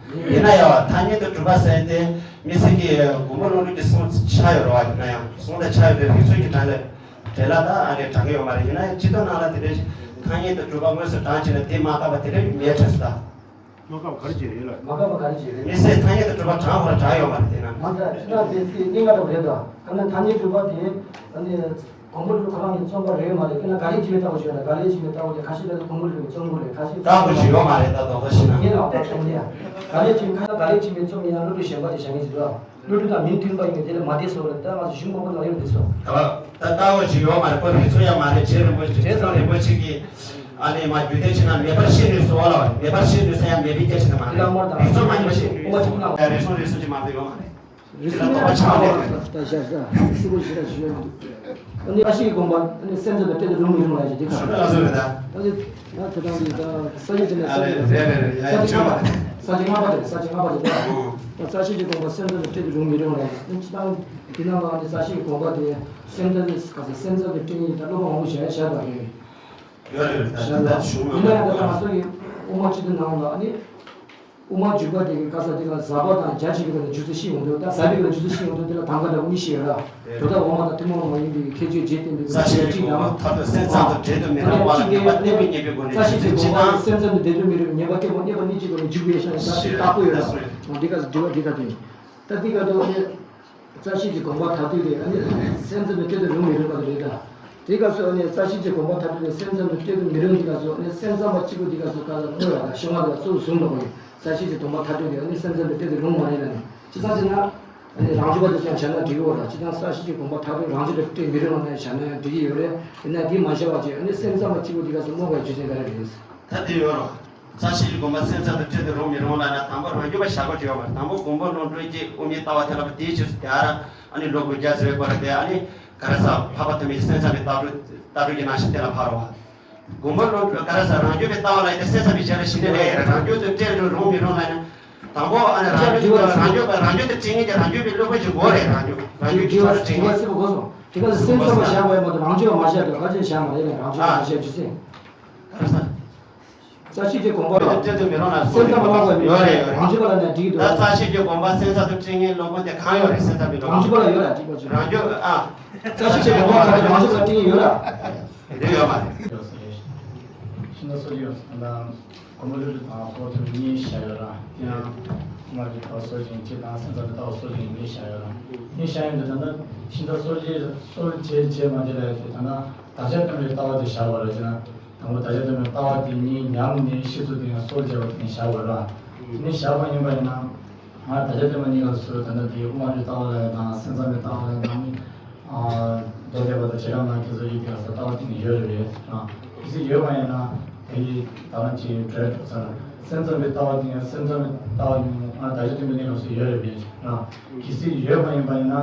ཡིན་ན་ཡང་ཐ་སྙད་དུ་གྲུབ་པ་ཟེར་དེ་དམིགས་བསལ་གྱི་མགོན་པོ་ཀླུ་སྒྲུབ་ཀྱི་གསུང་ཆགས་ཡོད་རེད་བ། ཡིན་ན་ཡང་གསུང་དང་ཆགས་ཡོད་དེ་རིགས་ཚོད་ཀྱི་གྲངས་ལས་བྲལ་ལ་ད་ཨ་རེ་དྲངས་གི་ཡོད་མ་རེད། ཡིན་ན་ཡང་སྤྱི་དོན་ནང་ལ་དེ་འདྲའི་ཐ་སྙད་དུ་གྲུབ་པ་དངོས་སུ་དྲངས་བྱས་ན་དེ་མ་བཀག་པ་དེ་འདྲ་མེད་ཁྲིད་སོང་ད། མ་བཀག་པ་ག་རེ་བྱེད་རེད་ལ། མ་བཀག་པ་ག་རེ་བྱེད་རེད། མི་སེར་ཐ་སྙད་དུ་གྲུབ་པ་དྲངས་དགོས་ལ་དྲངས་ཡོད་མ་རེད་དེ་ན། མ་ད་ཅི་ན་དེ་སྲིད་གནད་འགག་རེད་དོ། ག་ན་ཐ་སྙད་གྲུབ་པ་དེ་ཨ་ནི་མགོན་པོ་ཀླུ་སྒྲུབ་ཁོ་རང་གི་རྩོམ་པ་རེད་མ་རེད། དཔེར་ན་ག་ལེ་བྱེད་མི་ལྟ་བུ་བྱོས་ན་ག་ལེ་བྱེད་མི་ལྟ་བུ་དེ་ཁ་ཤས་ལ་མགོན་པོ་ཀླུ་སྒྲུབ་ཀྱི་རྩོམ་པོ་རེད། ཁ་ཤས་ལྟ་བུ་ཞིག་ཡོད་མ་རེད་ད་དོགས་པ་ཞིག་ན། ངས་ལ་བ་ཚོང་ལ་ཡ་ག་ལེ་བྱེད་མི་ཁ་ན་ག་ལེ་བྱེད་མི་རྩོམ་ཡིན་ན་བློ་གྲོས་ཞན་པ་དེ་བྱ་ངེས་ཀྱི་འདུག་ཨ། བློ་གྲོས་དང་མི་མཐུན་པ་ཡིན་ན་དེ་ལ་མ་བསྡད་སོང་རེད། ད་ང་ཚོ་གཞུང་མང་པོ་ལ་ཡོད་བསྡད་སོང་། ད་ལྟ་བ་ཞིག་ཡོད་མ་རེད། ཁོ་རིགས་ཚོ་ཡང་མ་རེད། རྗེ་རིན་པོ་ཆེ་རྗེ་ཚང་རིན་པོ་ཆེ་གིས་ཨ་ནི་མ་རྒྱུད་སྡེ་ཆེ་ན་མེད་པར་ཤེས་ནུས་སོ་ལ་བ་རེད། མེད་པར་ཤེས་ནུས་ས་ཡང་མེད་པའི་སྐད་ཆ་དེ་མ་རེད། རིགས་ཚོ་མ་ཉམས་པ་ཤེས་ནུས་སོ་ལ་རེད། རིགས་ཚོ་རིགས་ཚོ་ཅིག་མ་རེད་ཡོད་མ་རེད། རིགས་ཚོ་ལ་དོགས་པ་ཆགས་མེད་པ་རེད། ད་ཤ་ཤ་སུ་གོ་ཞིག་ལ་ཞུ་ཡ་མི་འདུག་ཨ་ནི་ཨ་ཤི་ཡི་དགོངས་པ་ཨ་ནི་སེམས་ཙམ་དང་སྤྲད་དུ་རུང་མི་རུང་ལ་ཞིག་འདི་ཁ་ཞུ་ལ་སོ་རེད་ད། ཨ་ནི་ང་དེ་དང་འདི་ད་ས་ཆ་དེ་ནས་ས་ཆ་ས་ཆ་ལྔ་པ་རེད། ས་ཆ་ལྔ་པ་རེད་ད། ད་ས་ཆ་གི་དགོངས་པ་སེམས་ཙམ་དང་སྤྲད་དུ་རུང་མི་རུང་ལ་ཞིག་འདི་ཅི་དང་། དེ་ནང་ལ་ནི་རྩ་ཤེ་གི་དགོངས་པ་དེ་སེམས་ཙམ་ནི་ག་ཚོད་སེམས་ཙམ་དུ་སྤྲད་ཡིན་ད་སློབ་མ་མང་པོ་བྱས་བྱས་པ་རེད། ཡོད་རེད་ད་ད་ད་ཞུ་མ་ཡིན་ན་ཡང་ད་ང་ཚོ་ཡི་དབུ་མ་སྤྱི་དོན་ནང་ལ་ནི་དབུ་མ་འཇུག་པ་དེ་གི་ག་ས་དེ་ལ་ཟབ་པ་དང་རྒྱ་ཆེ་བའི་སྒོ་ནས་འཇུག་ཚུལ་ཤེས་ཡོང་དུས་ད་ཟབ་པའི་སྒོ་ནས་འཇུག་ཚུལ་ཤེས་ཡོང་དུས་དེ་ལ་གདམ་ག་འདྲ་པོ་གཉིས་ཤིག་ཡོད་ར། དོ་བདག་འོག་མ་དང་ཐུན་མོང་མ་ཡིན་པའི་ཁྱད་ཆོས་རྗེས་བསྟན་པའི་རྩ་ཤེ་གི་གཅིག་དང་། མཐར་ཐུག་སེམས་ཙམ་དུ་འབྲེལ་དུ་མི་རུང་བ་ལ་ངེས་པ་གནས་པའི་ངེས་པའི་སྒོ་ནས་རྩ་ཤེ་གི་གཅིག་དགོངས་པ་དང་། སེམས་ཙམ་དུ་འབྲེལ་དུ་མི་རུང་ངེས་པ་གཏན་པ་གནས་པ་གཉིས་ཀྱི་སྒོ་ནས་འཇུག་པའི་ཤ་ནི་ད་དེ་བརྟག་པོ་ཡོད་ར། འདི་ག་དྲི་བ་འདི་ག་དེ་ཡིན། ད་འདི་ག་དུ་ནི་རྩ་ཤེ་གི་དགོངས་པ་མཐར་ཐུག་དེ་ཨ་ནི་སེམས་ཙམ་དུ་སྤྲད་དུ་རུང་མི་རུང་བ་དེ་རེད་ད། དེ་སྐབས་སུ་ཨ་ནི་རྩ་ཤེ་གི་དགོངས་པ་མཐར་ཐུག་དེ་སེམས་ཙམ་དུ་སྤྲད་དུ་མི་རུང་དེ་སྐབས་སུ་ཨ་ནི་སེམས་ཙམ་པ་གཅིག་པུ་དེ་སྐབས་སུ་ག་ལ་བསྔོ་ཡ་ད་ཤོང་བ་དེ་ལ་གཙོ་བོ་བཟུང་དགོས་ཡིན། རྩ་ཤེ་གི་དགོངས་པ་མཐར་ཐུག་དེ་ཨ་ནི་སེམས་ཙམ་དུ་སྤྲད་དུ་རུང་མ་རེད་ལ་ནི་ཅི་ཙང་ཟེར་ན། ཨ་ནི་རང་རྒྱུད་པ་དེ་ཚོ་ཡང་བྱས་ན་འགྲིག་གི་ཡོད་ད། ཅི་ཙང་རྩ་ཤེ་གི་དགོངས་པ་མཐར་ཐུག་རང་རྒྱུད་དུ་སྤྲད་མི་རུང་བ་ནས་བྱས་ན་ཡང་འགྲིག་གི་ཡོད་རེད། ཡིན་ན་དེ་མ་བྱས་པ་བྱས་ཨ་ནི་སེམས་ཙམ་པ་གཅིག་པུ་དེ་སྐབས་སུ་བསྔོ་བའི་རྒྱུ་མཚན་ག་རེ་རེད། ད་དེ་ཡོད་རོགས། རྩ་ཤེ་གི་དགོངས་པ་སེམས་ཙམ་དུ་སྤྲད་དུ་རུང་མི་རུང་ལབ་ན་དང་པོ་རང་རྒྱུད་པ་བཞག་དགོས་ཀྱི་ཡོད་མ་རེད། དང་པོ་མགོན་པོ་ཀླུ་སྒྲུབ་ཀྱི་དབུ་མའི་ལྟ་བ་དེ་ལ་དེའི་ཕྱིར་དེ་ཨ་ར་ཨ་ནི་ལོ་དགུ་བརྒྱ་ཟེར་བའི་སྐོར་ལ་དེ་ཨ་ནི་ག་རེ་ཟ་འཕགས་པ་ཐོན་མིའི་སེམས་ཙམ་པའི་ལྟ་གྲུབ་ལྟ་གྲུབ་ཀྱི་ནང་བཞིན་དེ་ལ་ཕར་རོ། མགོན་པོ་ཀླུ་སྒྲུབ་ག་རེ་ཟ་རང་རྒྱུད་པའི་ལྟ་བ་ལ་དེ་སེམས་ཙམ་པའི་ཆ་ལ་ཞི་གནས་ལས་རང་རྒྱུད་དུ་སྤྲད་དུ་རུང་མི་རུང་ལབ་ན། དང་པོ་ཨ་ནི་རང་རྒྱུད་དུ་རང་རྒྱུད་པ་རང་རྒྱུད་དུ་སྤྲད་མཁན་གྱི་རང་རྒྱུད་པའི་བློ་ཀུན་གྱི་སྒོ་རེད། རང་རྒྱུད་རང་རྒྱུད་ཆ་ལ་སྤྲད་མཁན། དེ་ག་སེམས་ཙམ་པ་བཞག་པ་ཡིན་མ་གཏོགས་རང་རྒྱུད་པ་མ་བཞག་དུས་ག་ཅེས་བཞག་མ་རེད་ལ་རང་རྒྱུད་པ་མ་བཞག་རྒྱུ་མཚན། ག་རེ་ཟ། རྩ་ཤེས་ཀྱི་དགོངས་པ་ལ་སེམས་ཙམ་པ་ལྷག་པ་མེད། ཡོད་རེད། ཡོད་རེད། རང་རྒྱུད་པ་ལ་ནས་འགྲིག་གི་འདུག་ད་རྩ་ཤེས་ཀྱི་དགོངས་པ་སེམས་ཙམ་དུ་སྤྲད་མཁན་སློབ་དཔོན་དེ་གང་ཡོད་རེད། སེམས་ཙམ་པའི་སློབ་དཔོན། རང་རྒྱུད་པ་ལ་ཡོད་ར་འགྲིག་པ་ཅིག་རང་རྒྱུད། ཨ། རྩ་ཤེས་ཀྱི་དགོངས་པ་ལ་རང་རྒྱུད་པ་སྤྲད་མཁན་ཡོད་ར། དེ་ཡོད་མ་རེད། ཤིང་རྟ་སོར་ཅན་ཡོད་ཙང་། དགོངས་པ་ལྷུན་གྲུབ་དང་སོར་ཐུབ་གཉིས་བཞག་ཡོད་ར། དེ་ཡང་དབུ་མ་རྒྱུད་པ་སོར་ཅན་གཅིག་དང་སེམས་ཙམ་པའི་ལྟ་བ་སོར་ཅན་གཉིས་བཞག་ཡོད་ར། གཉིས་བཞག་ཡོད་འདི་ད་ལྟ་ཤིང་རྟ་སོར་ཅན་སོར་བྱེད་བྱེད་མ་བྱེད་ལ་ཡོད་དེ། ད་ལྟ་བརྡ་ཆད་སྟོན་པའི་ལྟ་བ་དེ་བཞག་པ་ར། ཅེ་ན། དང་པོ་བརྡ་ཆད་སྟོན་པའི་ལྟ་བ་དེ་གཉིས་ཉམས་ནས་ཤེས་ཚུལ་དེ་ཡང་སོར་བྱས་པ་དེ་ནས་བཞག་པ་ར། དེ་ནས་བཞག་པ་ཡིན་པ་ཡིན་ན། ང་བརྡ་ཆད་སྟོན་པ་གཉིས་ཀ་སུ་ད་ལྟ་དེ་དབུ་མ་རྒྱུད་ལྟ་བ་ལ་ཡང་དང་སེམས་ཙམ་པའི་ལྟ་བ་ལ་ཡང་དང་མི། ཨ། མདོ་སྡེ་པ་དང་བྱེ་བྲག་སྨྲ་བ་དེ་ཚོ་ཡི་དེ་ལ་ས་ལྟ་བ་དེ་ནི་ཡོད་རེད་པས། ཨ། གལ་སྲིད་ཡོད་པ་ཡིན་ན་དེ་ཡི་ད་རང་ཅིག་བྲལ་འགྲོ་ཚར། སེམས་ཙམ་པའི་ལྟ་བ་དེ་ཡང་སེམས་ཙམ་པའི་ལྟ་བ་ནི་ང་བརྡ་ཆད་སྟོན་པའི་གནས་སྐབས་སུ་ཡོད་རེད་པས། ཨ། གལ་སྲིད་ཡོད་པ་ཡིན་པ་ཡིན་ན།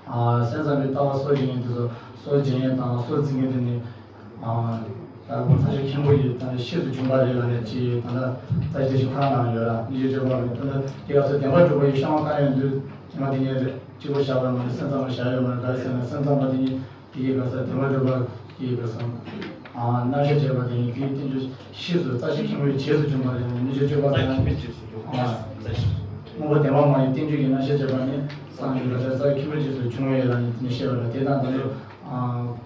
ཨ། སེམས་ཙམ་པའི་ལྟ་བ་སོར་བྱེད་མཁན་དེ་ཚོ་སོར་བྱེད་མཁན་དང་སོར་འཛིན་མཁན་དེ་ནི། ཨ། ད་ལྟ་ཚ་ཞིག་མཁན་པོ་ཡི་ད་ཤེས་སུ་བྱུང་བ་རེད་ལ་ནས་ཅི་ད་ལྟ་ད་ཅི་ཞིག་ཁོ་རང་ནང་ཡོད་ལ་ནི་ཡོད་ཅེས་པ་རེད། ད་ལྟ་དེ་ག་ཚོད་བདེན་པ་གྲུབ་པ་ཡི་བཤད་མ་གང་ཡོད་དུས་དེ་མ་དེ་ཉིད་རེད། གཅིག་པོ་བཞག་པ་མ་རེད། སེམས་ཙམ་པ་བཞག་ཡོད་མ་རེད། ག་རེ་ཟེར་ན་སེམས་ཙམ་པ་དེ་ཉིད་དེ་ཡི་ག་ས་བདེན་པ་གྲུབ་པ་དེ་ཡི་ག་ས། ཨ། རྣམ་གཞག་བྱས་པ་དེ་ཉིད་དེའི་བསྟན་བཅོས་ཤེས་སུ་རྩ་ཤེས་མཁན་པོའི་རྗེས་སུ་བྱུང་བ་རེད་ལ་ནི་ཡོད་ཅེས་པ་རེད། རྩ་ཤེས་མཁན་པོའི་རྗེས་སུ་བྱུང་བ། ཨ། རྩ་ཤེས། དངོས་པོ་བདེན་པ་མ་ཡིན་བསྟན་བཅོས་ཀྱི་རྣམ་གཞག་བྱས་པ་ནི་སངས་རྒྱས་ཀྱི་རྩ་ཤེས་མཁན་པོའི་རྗེས་སུ་བྱུང་བས་ལ་ནི་དེ་ནི་ཤེས་པ་རེད། དེ་དང་ད་ལྟ། ཨ།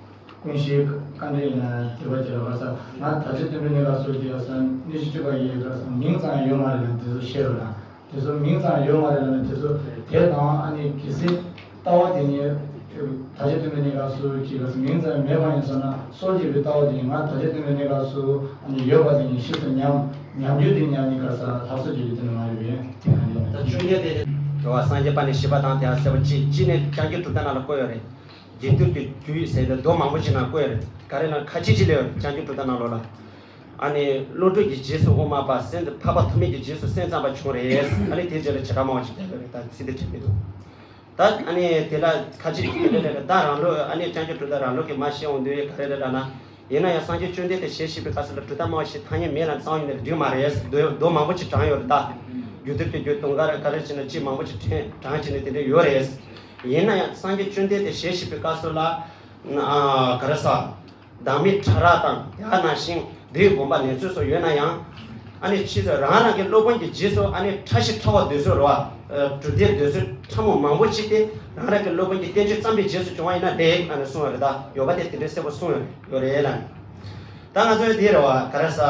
ཀུན་ཤེས་དཀའ་འགྲེལ་ཡིན་ན་དེ་བ་དེ་ལ་བ་ས་ང་ད་ཆ་སྟོན་པའི་གནས་སྐབས་སུ་དེ་ས་གནས་ཤིག་སྤྱོད་པ་ཡིན་ལ་ས་མིང་ཙམ་ཡོད་མ་རེད་ལ་དེ་ཚོ་ཤེས་རོགས་ན། དེ་ཚོ་མིང་ཙམ་ཡོད་མ་རེད་ལ་ནི་དེ་ཚོ་དེ་དང་ཨ་ནི་གལ་སྲིད་ལྟ་བ་དེ་ཉིད་ད་ཆ་སྟོན་པའི་གནས་སྐབས་སུ་གི་ག་ས་མིང་ཙམ་མེད་པ་ཡིན་སོང་ན་སོར་བྱེད་པའི་ལྟ་བ་དེ་ཉིད་ང་ད་ཆ་སྟོན་པའི་གནས་སྐབས་སུ་ཨ་ནི་ཡོད་པ་དེ་ཉིད་ཤེས་སུ་ཉམས་ཉམས་རྒྱུ་དེ་ཉམས་ནི་ག་ས་ལྷག་སོ་བྱེད་རྒྱུ་དེ་ནི་མ་ཡོད་པས་དེ་ག་ནི་ད་ཆོས་རྒྱལ་དེ་འགྲོ་བ་སངས་རྒྱས་པ་ནི་ཤེས་པ་དང་དེ་ཧ་ཟེར་བ་ཅི་ཅི་ནས་ཀྱང་གི་གྲུབ་མཐའ་ནང་ལ་བཀོད་ཡོད་རེད། རྒྱས་བསྡུས་ཀྱི་རྒྱུད་ཟེར་ཏེ་མདོ་མང་པོ་ཅིག་ནང་བཀོད་ཡོད་རེད། ག་རེ་ན་ཁ་ཅིག་ཅིག་ལས་ཡོད་རེད། བྱང་ཆུབ་གྲུབ་མཐའ་ནང་ལོགས་ལ། ཨ་ནི་བློ་གྲོས་ཀྱི་རྗེས་སུ་དབུ་མ་པ་སེམས་འཕགས་པ་ཐོགས་མེད་ཀྱི་རྗེས་སུ་སེམས་ཙམ་པ་བྱུང་རེད། ཨ་ནི་དེའི་རྗེས་ལ་བྱེ་བྲག་སྨྲ་བ་ཅིག་བསྟན་པ་རེད། ད་ཚིག་དེ་དྲན་མི་འདུག་ད་ཨ་ནི་དེ་ལ་ཁ་ཅིག་ཅིག་ལས་རེད། ད་རང་ལུགས་ཨ་ནི་བྱང་ཆུབ་གྲུབ་མཐའ་རང་ལུགས་ཀྱི་མ་ཤེས་འོང་དུས་ག་རེ་རེད་ལབ་ན། ཡིན་ན་ཡང་སངས་རྒྱས་བཅོམ་ལྡན་འདས་ཞལ་བཞེས་པའི་སྐབས་སུ་ལ་གྲུབ་མཐའ་སྨྲ་བ་ཞེས་ཐ་སྙད་མེད་ལ་གསང་བ་ཉིད་ནས་འགྲིག་མ་རེད། མདོ་མདོ་མང་པོ་ཅིག་དྲངས་ཡོད་རེད། ད་རྒྱུད་སྡེ་དེ་རྒྱུད་དུང་དཀར་ག་རེ་བྱས་ན་ཅིག་མང་པོ་ཅིག་དྲན་དྲངས་བྱས་ནས་དེ་འདྲ་ཡོད་རེད། ཡིན་ན་ཡང་སངས་རྒྱས་བཅོམ་ལྡན་འདས་ཞལ་བཞེས་པའི་སྐབས་སུ་ལ་ཨ་ག་རེ་ཟ། བདག་མེད་ཕྲ་རགས་དང་དེ་ནང་བཞིན་དེའི་དགོངས་པ་ལེན་ཚུལ་སོགས་ཡོད་ན་ཡང་། ཨ་ནི་ཕྱིས་སུ་རང་རང་གི་སློབ་དཔོན་གྱི་རྗེས་སུ་ཨ་ནི་ཕྲ་ཞིང་ཕྲ་བ་འདོད་ཚུལ་རོ། གྲུབ་མཐའི་འདོད་ཚུལ་ཕྲ་མོ་མང་པོ་ཅིག་སྟེ་རང་རང་གི་སློབ་དཔོན་གྱི་བསྟན་བཅོས་བརྩམས་པའི་རྗེས་སུ་བྱུང་བ་ཡིན་ན་དེ་ཨ་ནི་གསུང་བ་རེད། ད་ཡོད་པ་དེ་དེ་འདྲའི་གསལ་པོ་གསུང་ཡོད་ཡོད་རེད་ལ། ད་ང་ཚོའི་དེ་རེད་བ་ག་རེ་ཟ།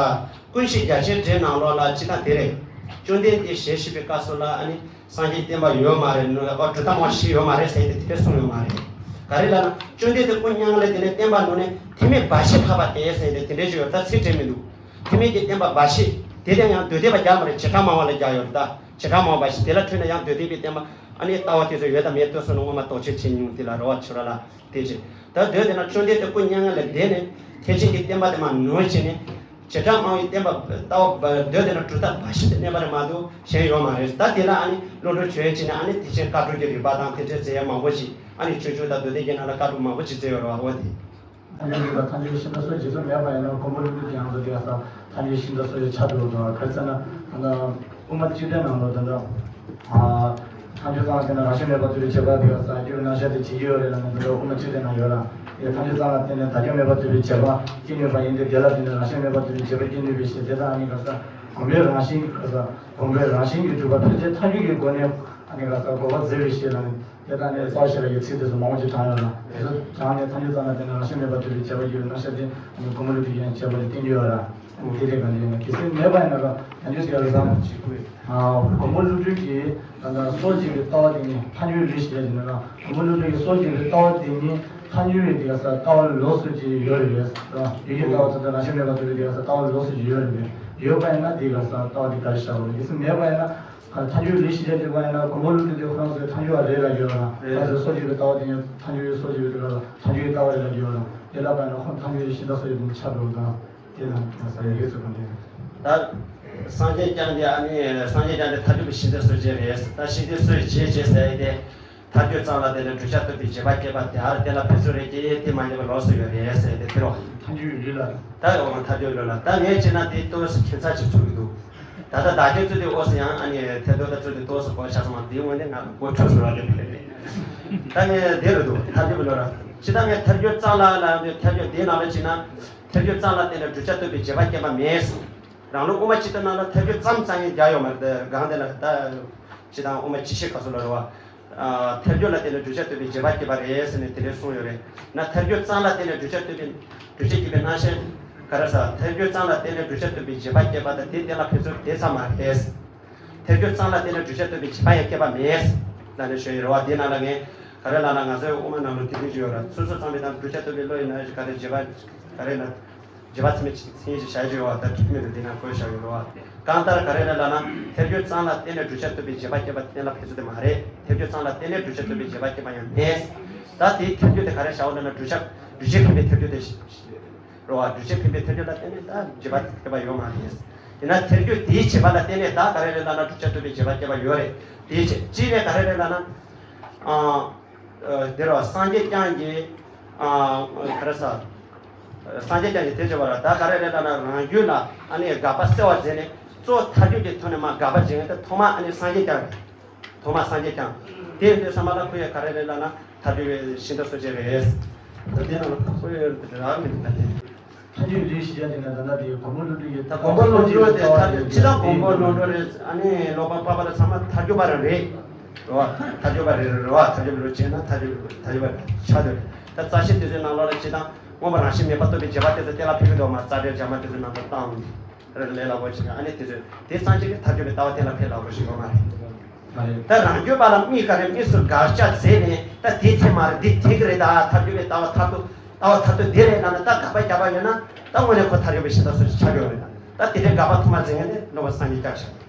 ཀུན་ཤེས་རྒྱ་ཆེར་འགྲེལ་ནང་ལོགས་ལ་ཅི་ལྟར་དེ་རེད། བཅོམ་ལྡན་འདས་ཞལ་བཞེས་པའི་སྐབས་སུ་ལ་ཨ་ནི་སངས་རྒྱས་བསྟན་པ་ཡོད་མ་རེད་ནོ། ཨ་གྲུབ་མཐའ་མ་ཞིག་ཡོད་མ་རེད་ཟེར་ཏེ་དེ་འདྲ་གསུངས་ཡོད་མ་རེད། ག་རེ་ལབ་ན་བཅོམ་ལྡན་འདས་སྐུ་མྱ་ངན་ལས་འདས་ནས་བསྟན་པ་ནང་ནས་ཐེག་དམན་འབའ་ཞིག་འཕགས་པ་སྟེ་ཟེར་ཏེ་དེ་འདྲ་ཞིག་ཡོད། ད་ཚིག་དྲན་མི་འདུག་ཐེག་དམན་གྱི་བསྟན་པ་འབའ་ཞིག་དེ་ལ་ཡང་མདོ་སྡེ་པ་རྒྱག་མ་རེད། བྱེ་བྲག་སྨྲ་བ་ལ་རྒྱག་ཡོད་རེད། ད་བྱེ་བྲག་སྨྲ་བ་འབའ་ཞིག་དེ་ལ་འཕྲོས་ན་ཡང་མདོ་སྡེ་པའི་བསྟན་པ་ཨ་ནི་ལྟ་བ་དེ་ཚོ་ཡོད་དམ་མེད་ལྟོས་སོང་ན་སྔོན་མ་དོགས་གཅོད་བྱེད་མྱོང་དེ་ལ་རེ་བ་བྱེད་རོགས་ལ། དེ་བྱས། ད་མདོ་དེ་ན་བཅོམ་ལྡན་འདས་སྐུ་མྱ་ངན་ལས་འདས་ནས་ཐེག་ཆེན་གྱི་བསྟན་པ་དེ་མར་ནོན་བྱས་ནས། བྱེ་བྲག་སྨྲ་བའི་བསྟན་པ་ལྟ་བ་མདོ་དེ་ན་གྲུབ་མཐའ་འབའ་ཞིག་ཏུ་གནས་པ་རེད་མ་གཏོགས་གཞན་ཡོད་མ་རེད། ད་དེ་ལ་ཨ་ནི་བློ་གྲོས་བྱས་བྱས་ནས་ཨ་ནི་དེ་བཞིན་བཀའ་གྲུབ་ཀྱི་རིགས་པ་དང་དེ་འདྲའི་མཛད་ཡ་མང་པོ་ཞིག་ཨ་ནི་ཆོས་འབྱུང་དང་མདོ་སྡེ་རྒྱན་ནང་ལ་བཀའ་གྲུབ་མང་པོ་ཞིག་མཛད་ཡོད་རེད་བ། འོ་དེ། ཐལ་འགྱུར་རིགས་ལ་ཐལ་འགྱུར་ཤིང་རྟ་སོགས་རྗེས་སུ་མེད་པ་ཡིན་ན་མགོན་པོ་ཀླུ་སྒྲུབ་ཀྱི་ཡང་དུ་དེ་ས་ཐལ་འགྱུར་ཤིང་རྟ་སོགས་ཀྱི་ཆ་དུ་འགྲོ་བ་ག་རེ་ཟེར་ན། ད་ལྟ་དབུ་མ་སྤྱི་དོན་ནང་ལ་ད་ལྟ། ཐལ་འགྱུར་གཙང་བ་དེ་ན་རང་བཞིན་མེད་པར་ཐུབ་པའི་བྱེད་པ་དེ་ས་རྒྱུད་རྣམ་གཞག་དེ་བྱེད་ཀྱི་ཡོད་རེད་ལ་ནི་ད་ལྟ་དབུ་མ་སྤྱི་དོན་ནང་ཡོད་ལ། དེ་ཐལ་འགྱུར་གཙང་བ་དེ་ནི་བདག་རྐྱེན་མེད་པར་ཐུབ་པའི་བྱེད་པ་སྐྱེ་ནུས་པ་ཡིན་ཏེ། དེ་ལ་དེ་ནི་རང་བཞིན་མེད་པར་ཐུབ་པའི་བྱེད་པ་སྐྱེ་ནུས་པའི་ཕྱིར། དེ་དག་ཨ་ནི་ག་ས་གོམས་པའི་རང་བཞིན་ག་ས་གོམས་པའི་རང་བཞིན་གྱིས་གྲུབ་པ་ཕལ་ཆེར་ཐལ་འགྱུར་གྱི་སྒོ་ནས་ཨ་ནི་ག་ས་གོ་བ་མཛད་པའི་ཕྱིར་ལ་ནི། དེ་དག་ནི་རྩ་བ་ཤེས་རབ་ཀྱི་ཚིག་དེ་ཚོ་མང་པོ་ཅིག་དྲངས་ཡོད་ལ། དེ་ཚོ་དྲངས་ནས་ཐལ་འགྱུར་གཙང་བ་དེ་ནི་རང་བཞིན་མེད་པར་ཐུབ་པའི་བྱེད་པ་ཡོད་རྣམ་གཞག་དེ་ཨ་ནི་གོམས་པ་ལུགས་དེ་ཡང་བྱེད་པ་ལ་བསྟན་གྱི་ཡོད་ལ། དེ་རེད་ག་འདི་ཡིན་ན་གལ་སྲིད་མེད་པ་ཡིན་ན་ར་ཡང་འདི་ཟེར་བ་བཟང་། མགོན་པོ་ཀླུ་སྒྲུབ་ཀྱིས་ད་ལྟ་སོར་བྱེད་པའི་ལྟ་བ་དེ་ནི་ཐལ་འགྱུར་རེད་ཞེས་བྱས་ནས་ར། མགོན་པོ་ཀླུ་སྒྲུབ་ཀྱིས་སོར་བྱེད་པའི་ལྟ་བ་དེ་ནི་ཐལ་འགྱུར་རེད། དེ་ག་ས་ལྟ་བ་ལོགས་སུ་ཅིག་ཡོད་རེད་པས་ར། ཡུལ་གྱི་ལྟ་བ་ཚོ་དང་རང་བཞིན་མེད་པར་ཐུབ་པའི་དེ་ག་ས་ལྟ་བ་ལོགས་སུ་ཅིག་ཡོད་རེད་པས། ཡོད་པ་ཡིན་ན་དེ་ག་ས་ལྟ་བ་དེ་ག་རེ་བཞག་དགོས་རེད། གལ་སྲིད་མེད་པ་ཡིན་ན། ཐལ་འགྱུར་རེད་ཞེས་བྱས་བྱས་པ་ཡིན་ན་མགོན་པོ་ཀླུ་སྒྲུབ་དེ་ཁོ་རང་ཚོའི་ཐལ་འགྱུར་བ་རེད་ལབ་ཀྱི་ཡོད་ར། རེད། ང་ཚོའི་སོར་བྱེད་པའི་ལྟ་བ་དེ་ཡང་ཐལ་འགྱུར་སོར་བྱེད་པའི་ལྟ་བ་ཐལ་འགྱུར་ལྟ་བ་རེད་ལབ་ཀྱི་ཡོད་ར། དེ་ལ་དཔེར་ན་ཁོང་ཐལ་འགྱུར་ཤིང་རྟ་སོགས་ཡོད་པའི་ཆ་འགྲོ་དང་། དེ་དང་ཡང་ས་ཡོད་ཚུལ་གང་དེ། ད་སངས་རྒྱས་བསྐྱངས་ཏེ་ཨ་ནི་སངས་རྒྱས་བསྐྱངས་ཏེ་ཐལ་འགྱུར་གྱི་ཤིང་རྟ་སོར་བྱེད་རེད། ད་ཤིང་རྟའི་སོར་བྱེད་བྱེད་ཟེར་ཡས་དེ། ཐལ་འགྱུར་གཙང་ལ་བརྟེན་ནས་བགྲོད་བྱ་རྟོགས་པའི་བྱེད་པ་སྐྱེས་པ་དེ་ཨར་དེ་ལ་ཕན་ཚུན་རེ་སྐྱེས་དེ་མ་ཡིན་པ་ལོགས་སུ་ཡོད་རེད་ཟེར་ཏེ་དེ་རོ། ཐལ་འགྱུར་ལུས་ལ། ད་འོ་ཐལ་འགྱུར་ལུས་ལ་ད་ངས་བྱས་ན་དེ་ལྟོས་སུ་ཁྱད་མཚར་ཅིག་ཚུགས་ཀྱི་འདུག་ད་ལྟ་བདག་རྐྱེན་ཚུལ་དེ་འོ་སུ་ཡང་ཨ་ནི་ཐལ་འགྱུར་ད་ཚུལ་དེ་ལྟོས་སུ་གོ་ཆ་ཚང་མ་དེའི་ངོས་ནས་ང་གོ་ཆོད་སུ་ར་རེད། ད་ངས་དེ་རུ་འདུག་ཐལ་འགྱུར་ལུས་ལ། ཅི་ད་ངས་ཐལ་འགྱུར་གཙང་ལ་ལ་ཐལ་འགྱུར་དེའི་ནང་ལ་བྱས་ན་ཐལ་འགྱུར་གཙང་ལ་བརྟེན་ནས་བགྲོད་བྱ་རྟོགས་པའི་བྱེད་པ་སྐྱེས་པ་མེད། རང་ལུགས་དབུ་མ་སྤྱི་དོན་ནང་ལ་ཐལ་འགྱུར་ཙམ་ཙམ་ཡང་རྒྱག་ཡོད་མ་རེད། དེ་སྒང་དེ་ལ་ད་སྤྱི་དང་དབུ་མ་སྤྱི་བཤད་སྐབས་སུ་ལ་རེད་བ། ཨ། ཐལ་འགྱུར་ལ་བརྟེན་ནས་བསྒྲུབ་བྱ་རྟོགས་པའི་རྗེས་དཔག་སྐྱེས་པ་རེད་ཟེར་ནས་དེ་འདྲའི་གསུངས་ཡོད་རེད། ན་ཐལ་འགྱུར་ཙམ་ལ་བརྟེན་ནས་བསྒྲུབ་བྱ་རྟོགས་པའི་བསྒྲུབ་བྱ་སྐྱེས་པའི་རྣམ་གཞག་ག་རེ་ཟེར། ཐལ་འགྱུར་ཙམ་ལ་བརྟེན་ནས་བསྒྲུབ་བྱ་རྟོགས་པའི་རྗེས་དཔག་སྐྱེས་པ་དང་དེ་གཏན་ལ་ཕབ་ཚུལ་དེ་ཙམ་མ་རེད། ཐལ་འགྱུར་ཙམ་ལ་བརྟེན་ནས་བསྒྲུབ་བྱ་རྟོགས་པའི་རྗེས་དཔག་ཡང་སྐྱེས་པ་མེད། ལ་ནས་ཞུ་ཡི་རེད་བ། དེ་ནང་ལ་ངས་ག་རེ་ལབ་ན། ང་ཚོའི་དབུ་མ་ནང་ལ་དེ་འདྲ་ཅིག་ཡོད་ར། སོ་སོ་ཙམ་པའི་དང་བསྒྲུབ་བྱ་རྟོགས་པའི་བློ་ཡིན་ན་ག་རེ། རྗེས་དཔག་ག་རེ་ན། རྗེས་དཔག་ཚད་མའི་མཚན་ཉིད་ཅེས་བྱ་ཡི་རེད་བ། ད་དྲི་མེད་དུ་འདི་ན་བཀོད་བཞག་ཡོད་རེད་བ། གང་ལྟར་ག་རེ་རེད་ལབ་ན། ཐལ་འགྱུར་ཙམ་ལ་བརྟེན་ནས་བསྒྲུབ་བྱ་རྟོགས་པའི་རྗེས་དཔག་སྐྱེས་པ་གཏན་ལ་ཕབ་ཚུལ་དེ་མ་རེད། ཐལ་འགྱུར་ཙམ་ལ་བརྟེན་ནས་བསྒྲུབ་བྱ་རྟོགས་པའི་རྗེས་དཔག་སྐྱེས་པ་ཡང་མེད། ད་དེའི་ཐལ་འགྱུར་དེ་ག་རེ་བཞག་འོ་ལབ་ན། བསྒྲུབ་བྱ་བསྒྲུབ་བྱེད་འཕེན་པའི་ཐལ་འགྱུར་དེ་རེད་བ། བསྒྲུབ་བྱེད་འཕེན་པའི་ཐལ་འགྱུར་ལ་བརྟེན་ནས་ད་རྗེས་དཔག་སྐྱེས་པ་ཡོད་མ་རེད། ཡིན་ན་ཐལ་འགྱུར་དེའི་བྱེད་པ་ལ་བརྟེན་ནས་ད་ག་རེ་རེད་ལབ་ན། བསྒྲུབ་བྱ་རྟོགས་པའི་རྗེས་དཔག་སྐྱེས་པ་ཡོད་རེད། དེའི་ཕྱིར་གཅིག་ནས་ག་རེ་རེད་ལབ་ན། ཨ། ཨ། དེ་རུ་སངས་རྒྱས་བསྐྱངས་ཀྱིས། ཨ། ག་རེ་ཟེར། སངས་རྒྱས་བསྐྱངས་ཀྱིས་དེ་བྱས་པ་ར། ད་ག་རེ་རེད་ལབ་ན། རང་རྒྱུད་ལ་ཨ་ནི་དགག་པ་སེལ་བར་མཛད་ནས། གཙོ་བོ་ཐལ་འགྱུར་གྱི་ཐོག་ནས་མར་དགག་པ་བྱེད་མཁན་དེ་ཐོག་མ་ཨ་ནི་སངས་རྒྱས་བསྐྱངས་རེད། ཐོག་མ་སངས་རྒྱས་བསྐྱངས། དེ་ཡིན་དུས་ཙམ་པ་ལ་ཁོ་ཡི་ག་རེ་རེད་ལབ་ན། ཐལ་འགྱུར་བའི་ཤིང་རྟ་གསོ་བྱེད་རེད། ད་དེ་ནང་ལ་ཁོ་ཡི་རག་མི་འདུག་ད་དེ། ཐལ་འགྱུར་རེད་ཞེས་བྱ་དེ་ན། ད་ལྟ་དེ་མགོན་པོ་ཀླུ་སྒྲུབ་ཀྱི། ད་མགོན་པོ་ཀླུ་སྒྲུབ་དེ་ཐལ་འགྱུར། སྤྱི་དང་མགོན་པོ་ཀླུ་སྒྲུབ་རེད། ཨ་ནི་ཀློག་པ་འཕགས་པ་ལ་ཚང་མ་ཐལ་འགྱུར་པ་རང་རེད། རེད་བ། ཐལ་འགྱུར་པ་རེད། རེད་བ། ཐལ་འགྱུར་པ་རེད་བྱས་ན་ཐལ་འགྱུར། ཐལ་འགྱུར་པ་ཆགས་འདུག་ད་རྩ་ཤེ་དེ་ཚོའི་ནང་ལོགས་ལ་སྤྱི་དང་མངོན་པ་རང་བཞིན་མེད་པར་རྟོགས་པའི་རྗེས་དཔག་དེ་ཚོ་གཏན་ལ་ཕབ་ཀྱི་འདུག་མ། རྩ་འགྲེལ་རྒྱ་མ་དེ་ཚོའི་ནང་དུ་བཏང་། རེད། ལས་སླ་པོ་བྱེད་ཀྱི། ཨ་ནི་དེ་ཚོས་དེ་ཚང་གཅིག་གི་ཐལ་འགྱུར་བའི་ལྟ་བ་གཏན་ལ་ཕབ་སླ་པོ་ཞིག་ཡོད་མ་རེད། མ་རེད། ད་རང་རྒྱུད་པ་ལ་དམིགས་ག་རེ། དམིགས་སུ་དགག་བྱ་མཛད་ནས། ད་དེ་དེ་མ་རེད། འདི་དེ་གི་རེད། ད་ཐལ་འགྱུར་བའི་ལྟ་བ་མཐར་ཐུག་ལྟ་བ་མཐར་ཐུག་འདི་རེད་ལབ་ན། ད་དགག་པ་རྒྱག་པ་ཡོད་ན་ད་དངོས་གནས་ཁོ་ཐལ་འགྱུར་བའི་ཤིང་རྟ་གསོ་བྱེད་ཆགས་ཡོད་རེད། ད་དེ་འདྲའི་དགག་པ་ཐོག་མ་འཛིན་མཁན་དེ་ཀློག་པ་སངས་རྒྱས་བསྐྱངས་ཤག་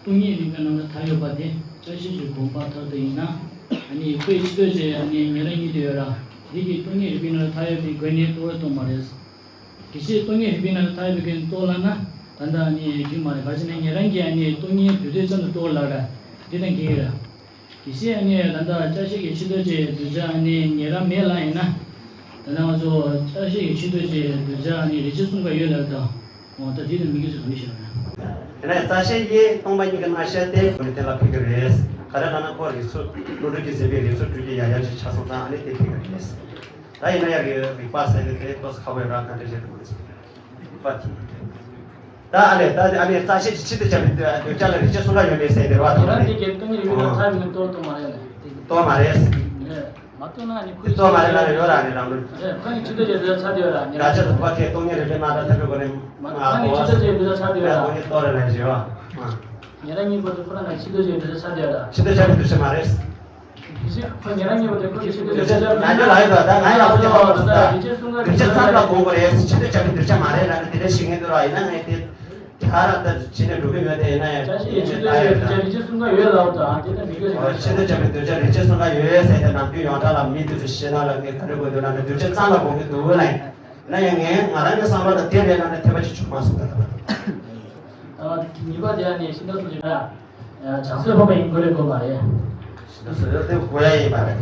སྟོང་ཉིད་རིག་པའི་ནང་ལ་མཐའ་ཡོད་པ་དེ་བཅད་ཤེས་ཀྱི་དགོངས་པ་ལྟར་དུ་ཡིན་ན། ཨ་ནི་ཁོའི་ཕྱི་ལྟོས་ཀྱི་ཨ་ནི་ཉེ་རབས་གཉིས་དེ་ཡོད་ར། དེ་གི་སྟོང་ཉིད་རིག་པའི་ནང་ལ་མཐའ་ཡོད་པའི་སྒོ་ནས་རྟོགས་རེད། རྟོགས་མ་རེད། དེ་བཞིན་སྟོང་ཉིད་རིག་པའི་ནང་ལ་མཐའ་ཡོད་པའི་སྒོ་ནས་རྟོགས་ལབ་ན་ད་ལྟ་ཨ་ནི་འགྲིག་མ་རེད། ག་ཅི་ན་ཉེ་རབས་ཀྱི་ཨ་ནི་སྟོང་ཉིད་དུས་དེ་ཙམ་དུ་རྟོགས་ལབ་ར། དེ་དང་འགལ་ར། དེ་བཞིན་ཨ་ནི་ད་ལྟ་བཅད་ཤེས་ཀྱི་ཕྱི་ལྟོས་ཀྱི་གདུལ་བྱ་ཨ་ནི་ཉེ་རབས་མེད་ལབ་ཡིན་ན། ད་ལྟ་ང་ཚོ་བཅད་ཤེས་ཀྱི་ཕྱི་ལྟོས་ཀྱི་གདུལ་བྱ་ཨ་ནི་རིགས་ཆད་གསུམ་ཀ་ཡོད་ལབ་དང་། འོ་ད་དེ་དང་མི་འགལ་ཚུལ་གང་ཞིག་ཡོད་ན། དེ་ནས་བཅད་ཤེས་ཀྱིས་སྟོང་པ་ཉིད་ཀྱི་རྣམ་གཞག་དེ་ཁོ་ནི་གཏན་ལ་ཕབ་ཀྱི་རེད། ག་རེ་ལབ་ན་ཁོ་རིགས་ཚུལ་བློ་གྲོས་ཀྱིས་ཟིན་པའི་རིགས་ཚུལ་སྤྲོས་བྲལ་ཡང་ཡང་ཅིག་ཆགས་སོང་ཙང་ཨ་ནི་དེ་ཕབ་ཀྱི་རེད། ད་ཡིན་ན་ཡང་རིགས་རིགས་པ་ཟེར་དེ་དེ་ཏོག་ཙམ་ཁག་པོ་ཡོད་ར། ག་འདྲ་བྱེད་དགོས་རེད། རིགས་པ་དེ། ད་ཨ་ནི་ད་ཨ་ནི་བཅད་ཤེས་ཀྱི་ཕྱི་ལྟོས་བྱས་པའི་གདུལ་བྱ་ལ་རིགས་ཆད་གསུམ་ཀ་ཡོད་མེད་ཟེར་དེ་རེད་བ། ད་ལྟ་དེ་གའི་སྟོང་ཉིད་རིག་པའི་ནང་ཐལ་འགྱུར་རྟོགས་ཐུབ་མ་རེད་ལ། རྟོགས་མ་རེད། རེད། མ་རྟོགས་ན་ནི་ཁོའི་དེ་རྟོགས་མ་རེད་ལ་ཡོད་ར། ནི་རང་ལུགས། རེད། ཁོ་ནི་ཕྱི་ལྟོས་ཀྱི་གདུལ་བྱ་ཆགས་བསྡད་ཡོད་ར། ཉེ་རབས་ཀྱི་དགག་བྱ་རྫོགས་པ་ཁས་སྟོང་ཉིད་རིག་པའི་རྣམ་གྲངས་ཐལ་འགྱུར་སྒོ་ནས་མ། ཁོ་ནི་ཕྱི་ལྟོས་ཀྱི་གདུལ་བྱ་ཆགས་བསྡད་ཡོད་ར། སྟོང་ཉིད་རྟོགས་རེད་ལ་ཞེས་པ། ཉེ་རབས་གཉིས་པོ་དེ་ཁོ་རང་ལ་ཕྱི་ལྟོས་ཀྱི་གདུལ་བྱ་ཆགས་བསྡད་ཡོད་ར། ཕྱི་ལྟོས་ཆགས་པའི་གདུལ་བྱ་མ་རེད། ཁོ་ཉེ་རབས་གཉིས་པོ་དེ་ཁོ་ཕྱི་ལྟོས་ཀྱི་གདུལ་བྱ་ཆགས་ན་ལ་ཡོད་ར། ད་ང་ཡང་ལབ་ཀྱི་ཡོད་ར། རིགས་ཆད་གསུམ་ཀ་དགོངས་པ་རེད། ཕྱི་ལྟོས་ཆགས་པའི་གདུལ་བྱ་མ་རེད་ལབ་ནས་དེ་འདྲ་བཤད་མཁན་འདུག་ར། ཡིན་ན་ངས་དེ། ད་ར་ད་ཕྱི་ནས་འགྲོ་གི་ཡོད་དེ། ཡིན་ན་ཡང་བཅད་ཤེས་ཀྱི་ཕྱི་ལྟོས་ཀྱི་གདུལ་བྱ་རིགས་ཆད་གསུམ་ཀ་ཡོད་ལབ་དང་། དེ་ལྟ་མི་དགོས་ཟེར། ཕྱི་ལྟོས་ཆགས་པའི་གདུལ་བྱ་རིགས་ཆད་གསུམ་ཀ་ཡོད་ཟེར་ཏེ་ནམ་རྒྱུན་ཡོངས་གྲགས་ལ་མི་དེ་ཚོ་བཤད་ན་ལ་ངས་ག་རེ་དགོས་འདུག་ལབ་ན་གདུལ་བྱ་ཙམ་ལ་དགོངས་ཀྱི་འདུག་ལབ་ཡིན། ཡིན་ན་ཡང་ངས་ང་རང་གི་བསམ་བློ་ལ་དེ་རེད་ལབ་ན་འཐད་པ་ཅིག་བྱུང་མ་སོང་། ད་ལྟ་ད་ཉེས་པ་དེ་ཡང་ནས་ཤིང་རྟ་སོགས་ཀྱི་ར། བྱང་སེམས་སྤོབས་པ་ཡིན་དགོས་རེད་དགོས་མ་རེད། ཤིང་རྟ་སོགས་དེ་དགོས་ཡ་ཡིན་པ་རེད།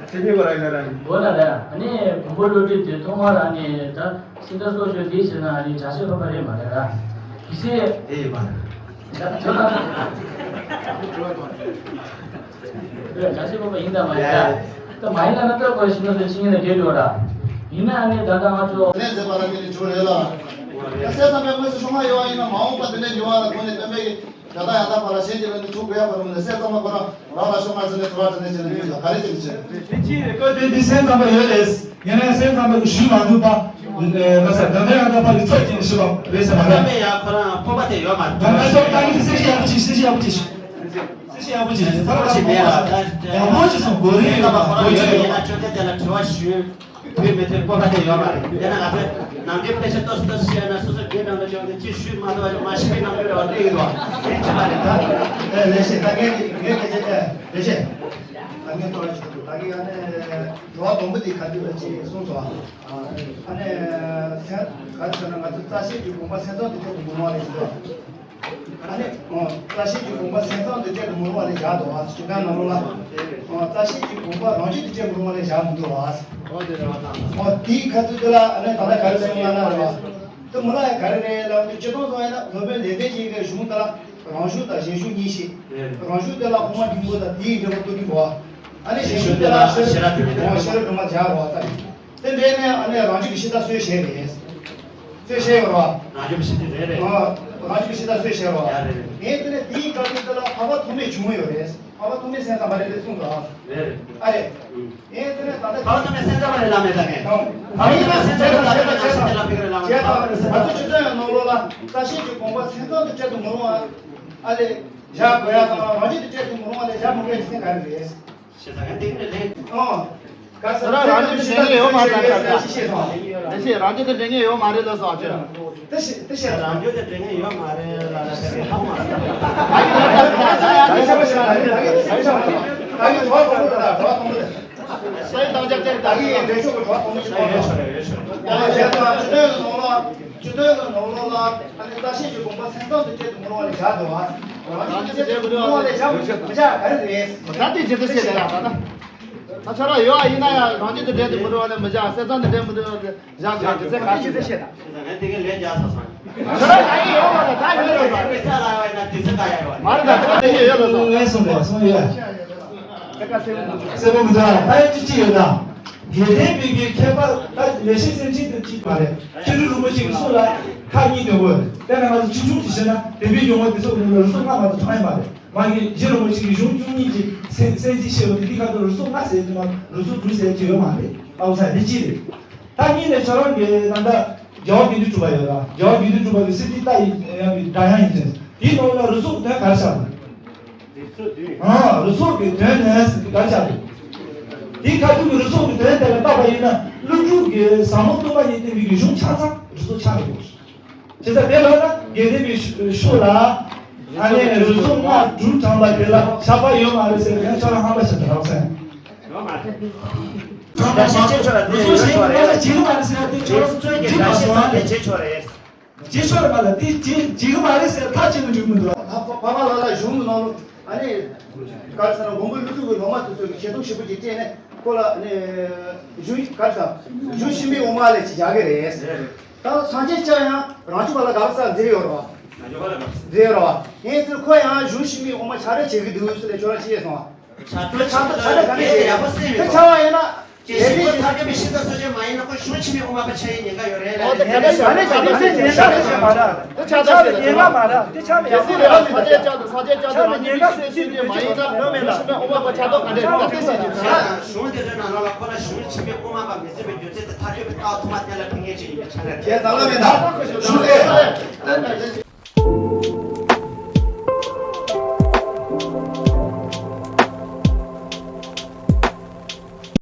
དེ་གཉིས་པོ་ར་ཡིན་ན་ར། དགོས་ན་ར། ཨ་ནི་མགོན་པོ་ཀླུ་སྒྲུབ་དེ་ཐོག་མར་ཨ་ནི་ད་ཤིང་རྟ་སོགས་ཀྱི་ལས་བྱས་ན་ཨ་ནི་བྱང་སེམས་སྤོབས་པ་རེད་མ་རེད་ར། གལ་སྲིད། དེ་ཡིན་པ་རེད། བྱང་སེམས་སྤོབས་པ་ཡིན་དང་མ་ཡིན་ད། ད་མ་ཡིན་ན་ན་ད་ཁོ་ཤིང་རྟ་སོགས་ཆིངས་ཡིག་ནས་འགལ་འགྲོ་ར། ཡིན་ན་ཨ་ནི་ད་ལྟ་ང་ཚོ། ལན་མཛད་པ་ལ་དེ་ནི་བྱུང་རེད་ལ། ད་སྲས་བསམ་པའི་དངོས་སུ་ཤོག་ལྔ་ཡོད་པ་ཡིན་ན་མ་འོངས་པ་དེ་འདྲའི་འགྱུར་བ་ལ་དགོངས་ནས་སྟོན་པའི་གི་ད་ལྟ་ཡང་དག་པ་ལ་གཞན་གྱི་ལུགས་ནི་ཐུགས་དགོས་ཡ་བར་མི་ལ། སྲས་བསམ་པ་ཁོ་རང་རང་ལ་ཤོག་ལྔ་ཟེར་ནས་དུ་བ་དྲི་ནས་བྱས་ནས་མི་ལ་ག་རེ་བྱས་ནས་བྱས། དེ་ཅི་རེད་ཀོ། དེ་འདི་སྲས་བསམ་པ་ཡོད་རེད། ཡིན་ན་སྲས་བསམ་པ་གི་ཞུས་མ་འདུག་པ། ལ་ས་ད་ལྟ་ཡང་དག་པ་གི་ཚོད་ཀྱིས་ཞུས་པ་རེད་ཟེར་མ་རེད། བསམ་པའི་ཡང་ཁོ་རང་སྤོབས་པ་དེ་ཡོད་མ་རེད། ད་ལྟ་ཤོག་ད་ནི་སྲས་ཞིག་ཡག་པོ་ཅིག་སྲས་ཞིག་ཡག་པོ་ཅིག་སྲས་ཞིག་ཡག་པོ་ཅིག་ད་ལྟ་ཞིག་མེད་ལ། ད་ཡག་པོ་ཅིག་སོང་དགོས་རེད། ཡག་པོ་ཅིག་ཡིན་ན་ཆོས་དེ་དེ་ལ་དྲི་བ་ཞུས། དུས་མི་མཐུན་སྤོབས་པ་དེ་ཡོད་མ་རེད། དེ་ན་ང་ཚོས་ནམ་རྒྱུན་དཔེ་ཆ་ཏོག་ཙམ་ཏོག་ཙམ་བཤད་ན་སོ་སོ་སྒེར་ནང་ལ་བྱུང་སྟེ་ཅི་ཞུས་མ་གཏོགས་མ་ཤེས་པའི་ནང་ལོགས་ལ་བསྡད་ཡོད་པ་དེ་ཅི་མ་རེད་ད། ཨེ་ལེ་ཤེ་ད་ངས་ངས་སྐད་ཆ་དེ་ལེ་ཤེ་ད་ངས་ཏོག་ཙམ་ཞུ་ད་གི་ཨ་ནི་དྲི་བ་དང་པོ་དེ་ག་དུས་ལ་ཅིག་གསུངས་སོང་། ཨ་ནི་སེམས་ག་རེ་ཟེར་ན་ང་ཚོ་རྩ་ཤེས་ཀྱི་དགོངས་པ་སེམས་ཙམ་དུ་བྱེད་དགོས་མ་རེད་ཟེར། ཨ་ནི། རྩ་ཤེས་ཀྱི་དགོངས་པ་སེམས་ཙམ་དུ་བྱེད་དུ་མི་རུང་བ་ལས་བཞག་འདུག་བ། ཞུ་སྟངས་ནང་ལོགས་ལ། རྩ་ཤེས་ཀྱི་དགོངས་པ་རང་རྒྱུད་དུ་བྱེད་མི་རུང་བ་ལས་བཞག་མི་འདུག་བ། འོ་དེའི་ཁ་ཐུག་དེ་ལ་ཨ་ནི་ད་ལྟ་ག་རེ་གསུངས་ན་ན་རེད་བ། དེ་མི་ལ་ག་རེ་རེད་ལབ་དུས་སྤྱིར་བཏང་སོང་ཡིན་ན་སློབ་དཔོན་ལེགས་ལྡན་འབྱེད་ཀྱི་གཞུང་དེ་ལ་རང་གཞུང་དང་གཞན་གཞུང་གཉིས་ཤིག་རང་གཞུང་དེ་ལ་དབུ་མ་ལྡིང་པོ་དང་དེའི་འབྲས་བུ་རྟོགས་ལྡན་པོ་བ། ཨ་ནི་ཞེ་ཞུ་དེ་ལ་ཤེས་རབ་སྒྲོལ་མ་ཤེས་རབ་སྒྲོལ་མ་སྦྱར་རོགས་ད། དེ་འདྲས་ནས་ཨ་ནི་རང་རྒྱུད་ཀྱི་ཤེས་རབ་སྲོལ་བཤད་རེད། སྲོལ་བཤད་ཡོད་རོགས། རང་རྒྱུད་ཀྱི་ཤེས་རབ་རེད་རེད། ཨ། རང་རྒྱུད་ཀྱི་ཤེས་རབ་སྲོལ་བཤད་རོགས། ཡ་རེད་རེད། ངས་དེ་ནས་དེའི་སྐབས་དེ་ལ་འཕགས་པ་ཐོགས་མེད་བྱུང་ཡོད་རེད། འཕགས་པ་ཐོགས་མེད་སེམས་ཙམ་པ་རེད་དེ་གསུངས་རོགས། རེད་རེད། ཨ་རེད། ཨུ། ངས་དེ་ནས་ད་ལྟ་འཕགས་པ་ཐོགས་མེད་སེམས་ཙམ་པ་རེད་བླ་མེད་ད་ངས། འཕགས་པ་ཐོགས་མེད་སེམས་ཙམ་པ་རེད་བླ་མེད་ད་ངས་བཤད་དེ་ལ་ཕེབས་རེད་བླ་མེད། ང་ཚོ་སྤྱི་ཚོགས་ཡང་ནང་ལོགས་ལ་བཀྲ་ཤིས་ཀྱི་དགོངས་པ་སེམས་ཙམ་དུ་བཅད་དུ་མི་རུང་བ། ཨ་ལས། བཞག་དགོས་ཡ་དང་རང་རྒྱུད་དུ་བཅད་དུ་མི་རུང་བ་ལས་བཞག་མི་དགོས་ཀྱི་སེམས་ག་རེ་རེད། ཞེས་ཟེར་མཁན་དེ་ནི་རེད། ཨོ། ག་ཟེར་ན་རང་རྒྱུད་དུ་འདྲེན་མཁན་ཡོད་མ་རེད་ཟེར་ཟེར་ཅི་ཤེས་སོང་། དེ་བཞིན་རང་རྒྱུད་དུ་འདྲེན་མཁན་ཡོད་མ་རེད་ལ་སོགས་ཅི། དེ་ཤེས་དེ་ཤེས། རང་རྒྱུད་དུ་འདྲེན་མཁན་ཡོད་མ་རེད་ལ་ལ་དེ་རེད་ཧ་མ་རེད། ད་གི་གྲོགས་དང་པོ་རེད་ད་གྲོགས་དང་པོ་རེད། ས་ཡི་བཏང་བྱ་ཅན་ད་གི་འདྲེན་ཤོག་གི་གྲོགས་དང་པོ་ཞིག་གཏོང་ཆོག་ཡ་བྱས་ཙང་སྤྱི་དོན་གྱི་ནང་ལ། སྤྱི་དོན་གྱི་ནང་ལོགས་ལ་ཨ་ནི་བཀྲ་ཤིས་ཀྱི་དགོངས་པ་སེམས་ཙམ་དུ་བཅད་དུ་མི་རུང་བ་ལས་བཞག་འདུག་བ། རང་བཞིན་དུ་བཅད་དུ་མི་རུང་བ་ལས་བཞག་མི་བཞག་ག་རེ་རེད། ད་དེ་ཇི་ལྟར་བཤད་ད་ད་ད་ཆ་ར་ཡོད་ཨ་ཡིན་ན་ཡང་རང་བཞིན་དུ་བཅད་དུ་མི་རུང་བ་ལས་མི་བཞག་སེམས་ཙམ་དུ་བཅད་མི་རུང་བ་ལས་བཞག་བཞག་ཇི་ལྟར་ག་ཇི་ལྟར་བཤད་ད། ད་ངས་དེ་ག་ལས་རྒྱག་ས་སོང་། ཆ་ར་ད་ཡིན་ཡོད་མ་རེད་ད་ཡིན་རེད་ད། དེ་ཚ་ལ་ཡོད་ན་དེ་ཚ་ད་ཡོད་མ་རེད་ད་ཆ་ར་དེ་ཡོད་ཡོད་ལ་སོང་། ངས་གསུངས་པ་གསུངས་ཡོད། གསལ་པོ་མི་འདུག་ད་ཡང་ཅི་ཅི་ཡོད་ན། དགེ་ལྡན་པའི་གི་ཁྱད་པར་ད་ལེགས་བཤད་སེམས་ཅན་དུ་གཅིག་མ་རེད། མཁས་གྲུབ་རིན་པོ་ཆེ་གི་གསུང་ལ་ཁག་གཉིས་འདོན་དགོས། དེ་ནས་ང་ཚོ་ཆིག་ཆུང་གི་བཤད་ན་དེ་བའི་ཡོང་བ་དེ་ཚོ་གི་ནང་ལ་རུ་སུ་ལྔ་མ་གཏོགས་གྲངས་ཡོད་མ་རེད། མ་གི་རྗེ་རིན་པོ་ཆེ་གི་གཞུང་བཅུ་གཉིས་ཀྱི་གསན་གསན་གཟིགས་བྱས་པ་དེ་དེ་ཁ་ཐུག་རུ་སུ་ལྔ་ཟེར་གྱི་མ་རུ་སུ་དྲུག་ཟེར་གྱི་ཡོད་མ་རེད། ཨའུ་ཚ་དེ་གཅིག་རེད། ད་གཉིས་ནས་ཁྱོད་རང་གི་ད་ལྟ་རྒྱལ་བ་དགེ་འདུན་གྲུབ་པ་ཡོད་ལ་རྒྱལ་བ་དགེ་འདུན་གྲུབ་པ་གི་སི་ཏི་ཏ་ཡི་ཡང་གི་སྒྲ་དབྱངས་ཡིན་ཅིང་དེའི་ནང་ལ་རུ་སུ་དོན་ག་རེ་བཞག་འདུག་ཨ། རུ་སོགས་ཀྱི་དོན་ནི་ག་ཆགས་རེད། དེའི་ཁ་ཐུག་གི་རུ་སོགས་ཀྱི་དོན་དེ་ལ་བརྟག་པ་ཡིན་ན་ཀླུ་སྒྲུབ་ཀྱི་ཟབ་མོ་སྟོང་པ་ཉིད་བསྟན་པའི་གཞུང་ཆ་ཚང་རུ་སོགས་ཆགས་རེད། བྱས་ཙང་དེ་ལ་ན་དགེ་ལྡན་པའི་ཤུ་ལ་ཨ་ནི་རུ་སོགས་ལྔ་སྒྲུབ་དྲངས་པ་དེ་ལ་ཆགས་པ་ཡོད་མ་རེད་ཟེར་ནས་ཁྱོད་རང་ཧམ་པ་བྱེད་དུ་རག་སེ། ཡོད་མ་རེད། རུ་སོགས་ཞེས་པའི་སྔ་ལ་བྱེད་ཀྱི་མ་རེད་ཟེར་ཏེ་ཁྱོད་རང་ཚོས་ཀྱི་འགྲེལ་བཤད་ཚང་ནས་བྱེད་ཆོག་རེད། རྗེས་ཕྱོགས་རེ་མ་ལ་དེ་རྗེས་རྗེས་ཀྱི་མ་རེད་ཟེར་ཐག་བཅད་ནས་འགྲིག་མི་འདུག་ཨ་ཕ་ཕ་མ་ལ་ལ་གཞུང་གི་ནང་ལ་ཨ་ནི་ག་རེ་ཟེར་ན་མགོན་པོ་ཀླུ་སྒྲུབ་ཀྱི་སློབ་མ་དེ་ཚོས་ཀྱི་ཞལ་འཛོམས་ཞིབ་པོ་ཅིག་སྤྲད་ནས་ཁོ་ལ་ཨ་ནི་གཞུང་ག་རེ་ཟེར་གཞུང་ཕྱི་མའི་དབུ་མ་ལས་ཅིག་བཞག་གི་རེད། ད་སངས་རྒྱས་བཅས་ཡང་རང་ཆོས་པ་ལ་དགག་ས་མཛད་ཡོད་རེད་བ། མཛད་ཡོད་རེད་བ། ཡིན་ཚུལ་ཁོ་ཡང་གཞུང་ཕྱི་མའི་དབུ་མ་ཕྱག་རེས་བྱེད་ཀྱི་འདུག་ཟེར་ནས་ཁྱོད་རང་ཅི་བྱས་སོང་བ། ཆ་ཚང་ཆ་ཚང་ཆ་ཚང་ག་ནས་བྱས་ཡོད་དེ་ཆགས་པ་ཡིན་ན། ཀྱེ་ཞིག་པོ་ཐར་རྒྱ་མི་ཤིན་ཏུ་གསོ་སྦྱོང་མ་ཡིན་ན་ཁོ་གཞུང་ཕྱི་མའི་དབུ་མ་པ་ཆགས་ཡས་ཉེན་ཁ་ཡོད་རེད་ལ། ཨོ་དེ་ག་ནས་ཨ་ནི་ག་ནས་ཟེར་ཉེན་ཁ་རེད་ཟེར་མ་རེད། དེ་ཆགས་ད་ཟེར་ཉེན་ཁ་མ་རེད། དེ་ཆགས་ཉེན་ཁ་མ་རེད། ས་ཆ་ཆགས་ད་ས་ཆ་ཆགས་ད་རང་ཉིད་ཀྱི་སེམས་སུན་འབྱིན་མ་ཡིན་ན་གཞུང་ཕྱི་མའི་དབུ་མ་པ་ཆགས་ཐོག་ག་འདྲས་རེད་ད་དེ་ཟེར་གྱི་འདུག་གཞུང་དེ་ཚོའི་ནང་ལོགས་ལ་ཁོ་ལ་གཞུང་ཕྱི་མའི་དབུ་མ་པ་མི་སྲིད་པའི་རྒྱུ་མཚན་དེ་ཐར་ཐོས་པའི་རྟགས་ཐོག་མ་གཏན་ལ་ཕབ་མཁན་ཅིག་ཡིན་པའི་ཆ་ནས་རེད། ཁྱེད་ཚང་མ་མེད་ན་གཞུང་ཨེ།